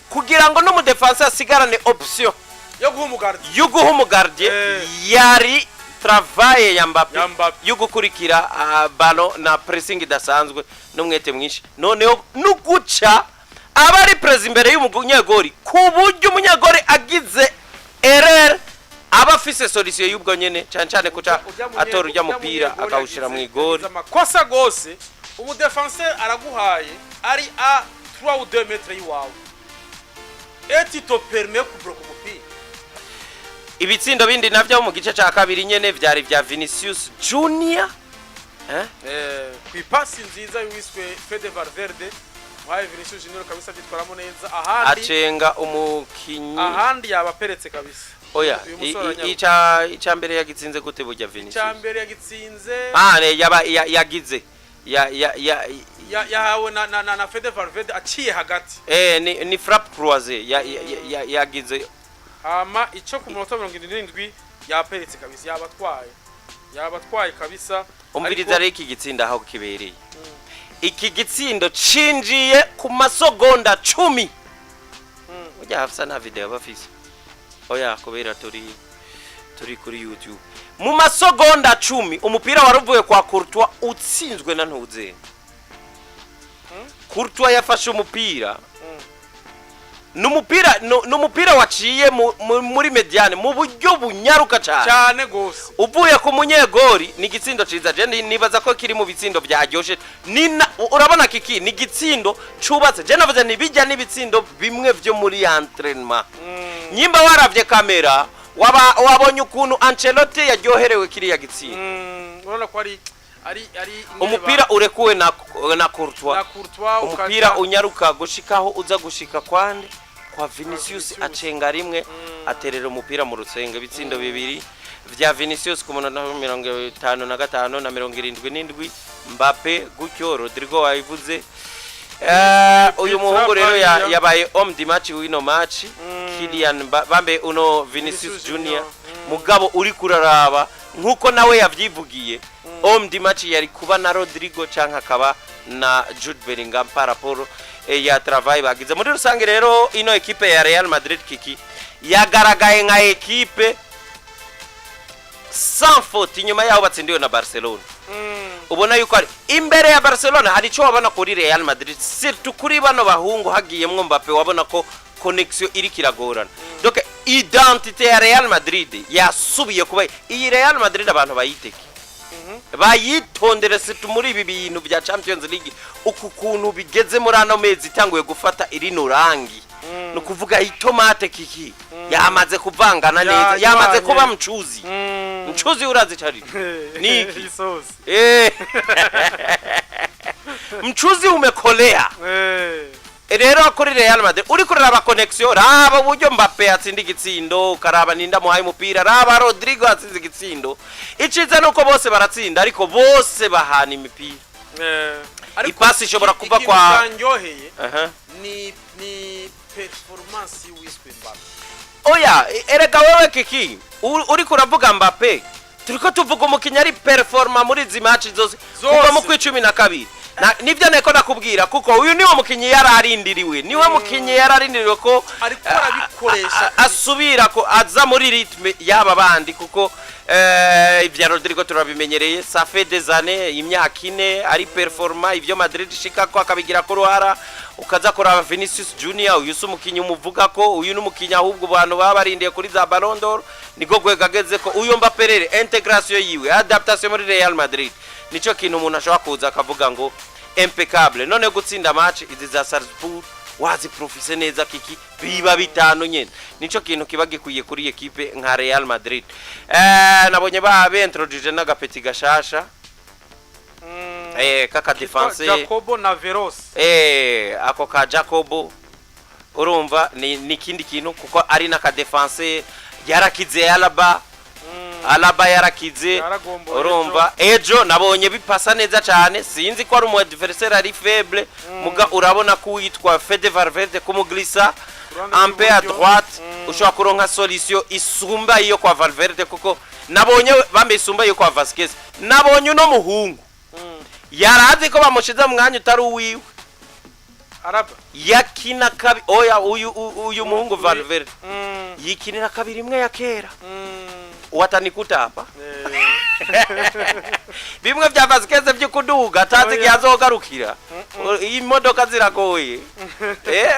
kugira ngo n'umu défenseur asigarane option yo guha umugardi yo guha umugardien, yari travail ya Mbappe Ya Mbappe. yo gukurikira ballon na pressing idasanzwe n'umwete mwinshi, noneho no guca aba ari press imbere y'umunyegori ku buryo umunyegori agize erreur aba afise solution y'ubwo nyene, cyane cyane kuca atora ujya mupira akawushira mu igori. Yagize amakosa gose. Umudefenseur araguhaye ari a 3 ou 2 mètres y'iwawe et tu te permets kubloka umupira. Ibitsindo bindi navyo mu gice ca kabiri nyene vyari vya Vinicius Junior, eh? Ku ipasi nziza y'uwiswe Fede Valverde muhaye Vinicius Junior, kabisa byitwaramo neza ahandi. Acenga umukinyi. Ahandi yabaperetse kabisa. Oya. Uyu musore aranyaruka. Ica mbere yagitsinze gute burya Vinicius? Icya mbere yagitsinze Ah, ne yaba yagize ya ya ya yahawe na Fede Valverde aciye hagati. Ni frappe croisée yagize. Hama ico ku munota 77 yaperetse kabisa, yabatwaye kabisa. Umviriza. Ariko Rero iki gitsinda aho kibereye, iki gitsindo cinjiye ku masogonda 10. Burya hafisa nta video bafise, oya, kubera turi kuri YouTube. Mu masogonda 10 umupira waruvuye kwa Courtois utsinzwe na Ntuze. Courtois yafashe umupira, numupira numupira waciye muri médiane mu buryo bunyaruka cyane. Cyane gose. Uvuye ku munyegori, ni igitsindo ciza. Je nibaza ko kiri mu bitsindo byaryoshe. Nina urabona kiki ni igitsindo cubatse. Je navuze ntibijya n'ibitsindo bimwe vyo muri entraînement. Nyimba waravye kamera, waba wabonye ukuntu Ancelotti yaryoherewe kiriya gitsindo. Urabona ko ari Umupira urekuwe na Courtois, na Courtois. Umupira unyaruka gushikaho uza gushika kwande kwa Vinicius. Vinicius. Acenga rimwe, aterera umupira mu rusenga. Ibitsindo bibiri vya Vinicius ku munota wa 55 na 77, Mbappe gutyo, Rodrigo wabivuze. Uyu muhungu rero yabaye homme du match w'ino match, Kylian Bambe, uno Vinicius Vinicius Junior. Junior. Mugabo uri kuraraba nkuko nawe yavyivugiye, homme du match yari kuba na Rodrigo canke akaba na Jude Bellingham par rapport ya travail bagize muri rusange. Rero ino equipe ya Real Madrid, kiki yagaragaye nka equipe sans faute inyuma yaho batsindiwe na Barcelona. Ubona yuko ari imbere ya Barcelona hari icyo wabona kuri Real Madrid, surtout kuri bano bahungu hagiyemwo Mbappe, wabona ko connexion iri kiragorana. Donc identité ya Real Madrid yasubiye kuba iyi Real Madrid. Abantu bayiteke, bayitondere, surtout muri ibi bintu bya Champions League. Uku kuntu bigeze muri ano mezi itanguye gufata irino rangi, ni ukuvuga itomate kiki yamaze kuvangana neza, yamaze Yajwanye. kuba mchuzi. Mchuzi urazi cari niki? Isosi. Mchuzi umekolea. Rero kuri Real Madrid uri kuraraba connexion, raba uburyo Mbappe atsinda igitsindo, ukaraba ninda muhaye umupira, raba Rodrigo atsinze igitsindo. Iciza nuko bose baratsinda, ariko bose bahana imipira. Ariko Ipasi ishobora kuva ikintu cyanyoheye ni performance y'uwiswe Mbappe. Oya, erega wewe kiki uriko uravuga Mbappe, turiko tuvuga umukinnyi ari performant muri izi match zose Zose. kuva mu kwi 12. Nivyo niko nakubwira, kuko uyu niwe mukinyi yararindiriwe, niwe mukinyi yararindiriwe ko Ariko arabikoresha. Asubira ko aza muri rythme yaba bandi, kuko ibya Rodrigo turabimenyereye, ça fait des années, imyaka 4 ari performant, ivyo Madrid ishika ko akabigira ko ruhara. Ukaza kuraba Vinicius Junior, uyu si umukinyi umuvuga ko uyu ni umukinyi, ahubwo abantu baba barindiye kuri za Ballon d'Or, niko gwega ageze ko. Uyu Mbappé rero, intégration yiwe, adaptation muri Real Madrid, nico kintu umuntu ashobora kuza akavuga ngo impeccable. None gutsinda match izi za Salzburg waziprofise neza, kiki biba 5 nyene, nico kintu kiba gikwiye kuri ekipe nka Real Madrid. Nabonye ba bentroduje n'agapeti gashasha kaka défense. Jacobo na Veros. Ako ka Jacobo, urumva ni ikindi kintu, kuko ari n'aka défense yarakize Alaba. Alaba yarakize. Yaragomboye. Urumva ejo nabonye bipasa neza cyane, sinzi ko ari umu adversaire ari faible, muga urabona ko witwa Fede Valverde kumuglisa Ruhande un peu à rw'iburyo. droite, ushobora kuronka solution isumba iyo kwa Valverde, kuko nabonye bambe isumba iyo kwa Vasquez. Nabonye uno muhungu yarazi ko bamushize mu mwanya utari uwiwe. Araba. Yakina kabi, oya, uyu muhungu Valverde yikinira kabiri imwe ya kera, watanikuta hapa. Bimwe vya Vasquez vyo kuduga atazi Oya. igihe azogarukira. Iyi modoka ziragoye,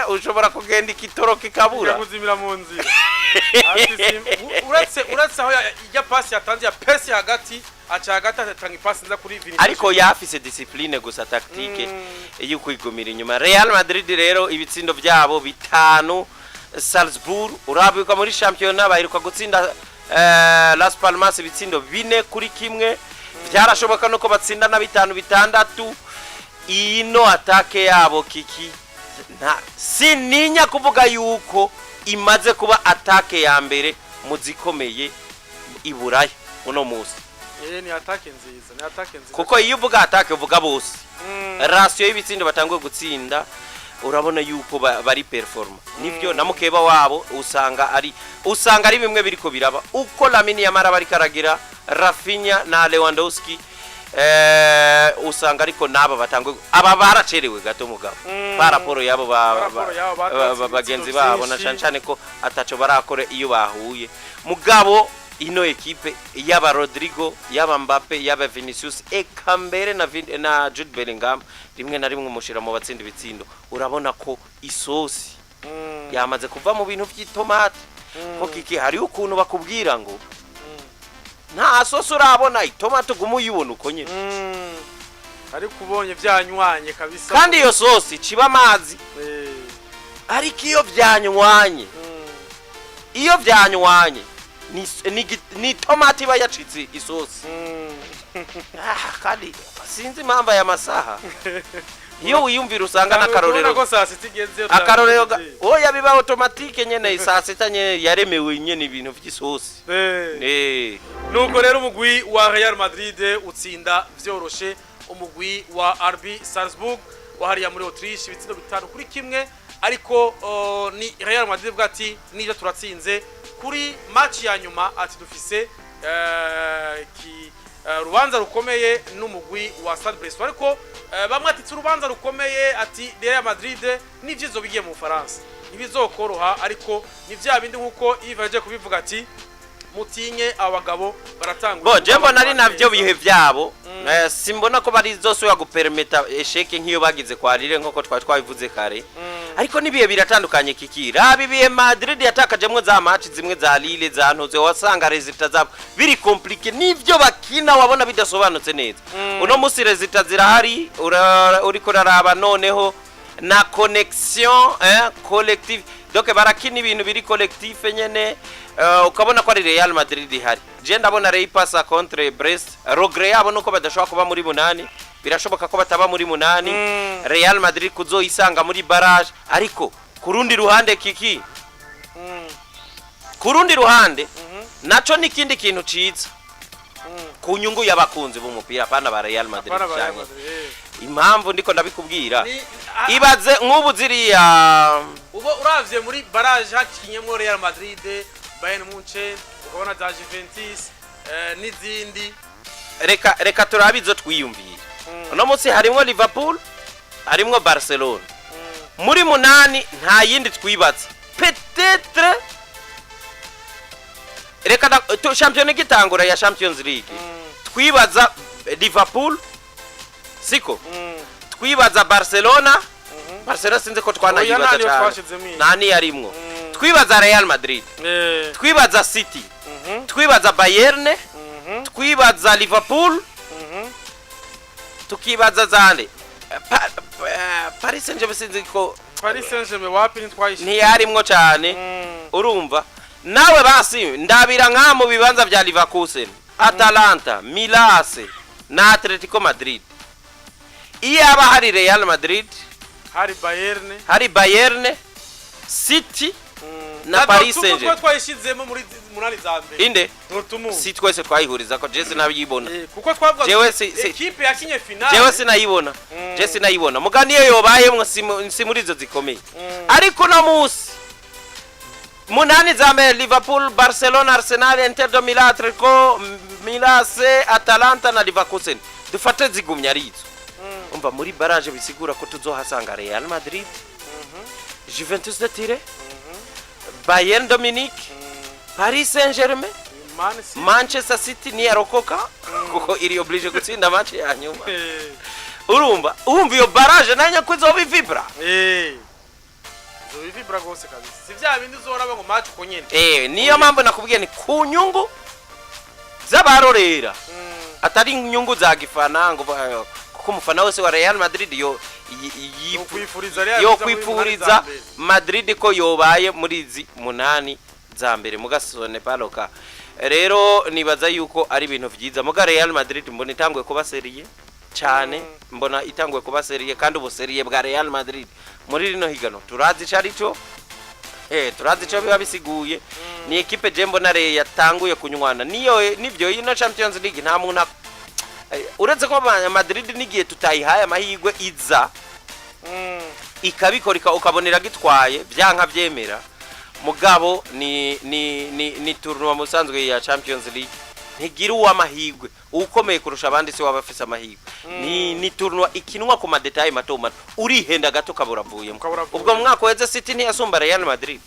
ushobora kugenda ikitoro kikabura. Kuzimira mu nzira. Ati uretse aho ijya pasi yatanze ya pesi hagati, aca hagati atanga ipasi nza kuri Vinicius. Ariko yafise discipline gusa, tactique yo kwigumira inyuma. Real Madrid rero ibitsindo byabo 5 Salzburg, urabikwa muri championnat baheruka gutsinda Las Palmas ibitsindo 4-1, byarashoboka nuko batsinda na 5 6. Ino attaque yabo, kiki, nta sininya kuvuga yuko imaze kuba attaque ya mbere mu zikomeye i Buraya uno munsi. Ni attaque nziza, ni attaque nziza. Kuko iyo uvuga attaque uvuga bose. Ratio y'ibitsindo batanguye gutsinda, urabona yuko bari performant, nivyo na mukeba wabo usanga ari bimwe biriko biraba uko Lamine Yamal bari karagira Raphinha na Lewandowski, usanga ariko naba batanguye, aba baracerewe gato mugabo par rapport yabo Par rapport yabo batatse bagenzi ibitsindo babo na vyinshi. cane cane ko ataco barakora iyo bahuye. Mugabo ino ekipe yaba Rodrigo, yaba Mbappe, yaba Vinicius, eka mbere na Jude Bellingham, rimwe na rimwe umushira mu batsinda ibitsindo, urabona ko isosi yamaze kuva mu bintu by'itomate. Ko kiki, hariho ukuntu bakubwira ngo nta sosi urabona, itomate uguma uyibona uko nyine. Ariko ubonye byanywanye kabisa. Kandi iyo sosi ciba amazi, ariko iyo byanywanye, iyo byanywanye ni tomate iba yacitse isosi. Kandi sinzi impamvu aya masaha iyo wiyumvira usanga n'akarorero Ubona ko saa sita igeze. Akarorero oya, biba automatique nyene, saa sita nyene yaremewe nyene ibintu vy'isosi. Nuko rero umugwi wa Real Madrid utsinda vyoroshe umugwi wa RB Salzburg wahariya muri Autriche ibitsindo 5-1. Ariko ni Real Madrid ivuga ati nivyo turatsinze kuri match ya nyuma, ati dufise ki urubanza rukomeye n'umugwi wa Stade Brestois. Ariko bamwe ati urubanza rukomeye, ati Real Madrid n'ivyizo bigiye mu Bufaransa ntibizokoroha, ariko ni vya bindi nkuko Yves yaje kubivuga ati mutinye abagabo baratanga. Bo je mbona ari navyo bihe vyabo. Simbona ko bari zosubira gupermeta échec nk'iyo bagize kwa Lille, nkuko twari twabivuze kare. Ariko n'ibihe biratandukanye, kiki, raba ibihe Madrid yatakajemwo za match zimwe za Lille, za ntuze, wasanga résultats zabo biri compliqué, n'ivyo bakina wabona bidasobanutse neza. Uno musi résultats zirahari, uriko uraraba noneho na connexion collective, donc barakina ibintu biri collectif nyene, ukabona ko ari Real Madrid ihari. Je ndabona Real passa contre Brest. Regret yabo nuko badashobora kuba muri munani, birashoboka ko bataba muri munani, Real Madrid kuzoyisanga muri barrage. Ariko ku rundi ruhande, kiki, ku rundi ruhande naco n'ikindi kintu ciza ku nyungu y'abakunzi b'umupira, apana ba Real Madrid Apana ba Real canke Madrid. Impamvu ndiko ndabikubwira, Ni ibaze nk'ubu ziriya ubo uravye muri barrage hakinyemwo Real Madrid, Bayern Munchen, ukabona za Juventus n'izindi. Reka turabe izo twiyumviye. Uno munsi harimwo Liverpool, harimwo Barcelona. Muri munani nta yindi twibatse. Peut-être reka shampiyona igitangura ya Champions League, twibaza Liverpool, siko? Twibaza Barcelona. Barcelona sinzi ko Oya, twanayibaza nta niyo cyane. twashizemo iyi. Nta niyarimwo. Twibaza Real Madrid, twibaza City, twibaza Bayern, twibaza Liverpool, tukibaza zande Paris Saint-Germain, sinzi ko. Paris Saint-Germain wapi, ntitwayishize. Ntiyarimwo cyane. Urumva nawe, basi ndabira nka mu bibanza bya Leverkusen, Atalanta, Milan AC na Atletico Madrid. Iyo haba hari Real Madrid, hari Bayern, hari Bayern, City na Paris Dortmund. Saint-Germain. Twayishizemo muri munani za mbere. Inde? Dortmund. Si twese twayihuriza ko, je sinabiyibona. Kuko twavuga Jewe ekipe yakinye finale. Jewe sinayibona, je sinayibona muga niyo yobayemwo si muri izo zikomeye. Ariko uno munsi munani za mbere: Liverpool, Barcelona, Arsenal, Inter de Milan, Atletico, Milan AC, Atalanta na Leverkusen. Dufate zigumya ari izo. Umva, muri barrage bisigura ko tuzohasanga Real Madrid, Juventus de Turin, Bayern de Munich, Paris Saint-Germain, Man City. Manchester City niyarokoka, kuko iri obligé gutsinda match ya nyuma. Urumva, urumva iyo barrage nanyo ko izoba ivibra. Izo vibra gose kabisa, si vya bindi uzoraba ngo match uko nyene. Niyo mpamvu nakubwiye ni ku nyungu z'abarorera, atari inyungu za gifana ngo kuko umufana wese wa Real Madrid yo yo kwifuriza Real yo kuja muri munani za kwipfuriza mbere. Madrid ko yobaye muri izi munani za mbere, mugasone paloka. Rero nibaza yuko ari ibintu vyiza. Muga Real Madrid mbona itanguye kuba sérieux cyane, mbona itanguye kuba sérieux, kandi ubu sérieux bwa Real Madrid muri rino higano turazi ico ari cyo, turazi ico biba bisiguye. Ni ekipe je mbona re yatanguye kunywana niyo nivyo ino Champions League nta muntu uretse ko Madrid n'igihe tutayihaye amahirwe iza ikabikora ukabonera gitwaye byanka byemera. Mugabo ni tournoi musanzwe ya Champions League, ntigira uw'amahirwe ukomeye kurusha abandi, si waba afise amahirwe. Ni tournoi ikinwa ku ma détails mato mato, urihenda gato ukabura avuyemo. Ukabura avuyemo. Ubwo mu mwaka uheze City ntiyasumba Real Madrid?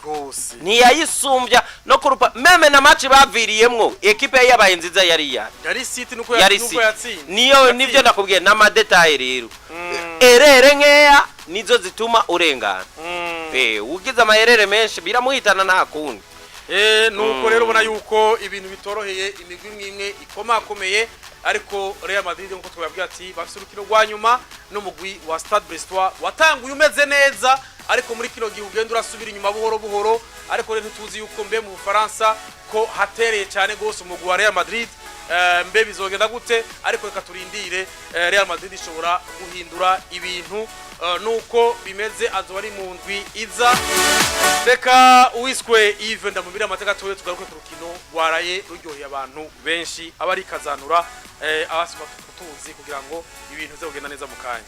Gose. Ntiyayisumbya no kurupa même na match baviriyemwo, ekipe yari yabaye nziza yari iya Yari City nuko yari nuko City. yatsinze. Niyo Yatsinze. nivyo ndakubwiye n'ama détails rero, erreur nkeya nizo zituma urengana. Ugize amayerere menshi biramuhitana, nta kundi. Nuko rero ubona yuko ibintu bitoroheye imigwi imwe imwe ikomakomeye, ariko Real Madrid nkuko twababwiye ati bafise urukino rwa nyuma n'umugwi wa Stade Brestois watanguye umeze neza, ariko muri kino gihe ugenda urasubira inyuma buhoro buhoro. Ariko rero ntituzi yuko mbe mu Bufaransa ko hatereye cyane gose umugwi wa Real Madrid, mbe bizogenda gute? Ariko reka turindire, Real Madrid ishobora guhindura ibintu. Nuko bimeze, azoba ari mu ndwi iza. Reka uwiswe Yves ndamubira amateka gatoya, tugaruke ku rukino rwaraye ruryoheye abantu benshi, aba ari kazanura abasoma kutuzi kugira ngo ibintu bize kugenda neza mu kanya.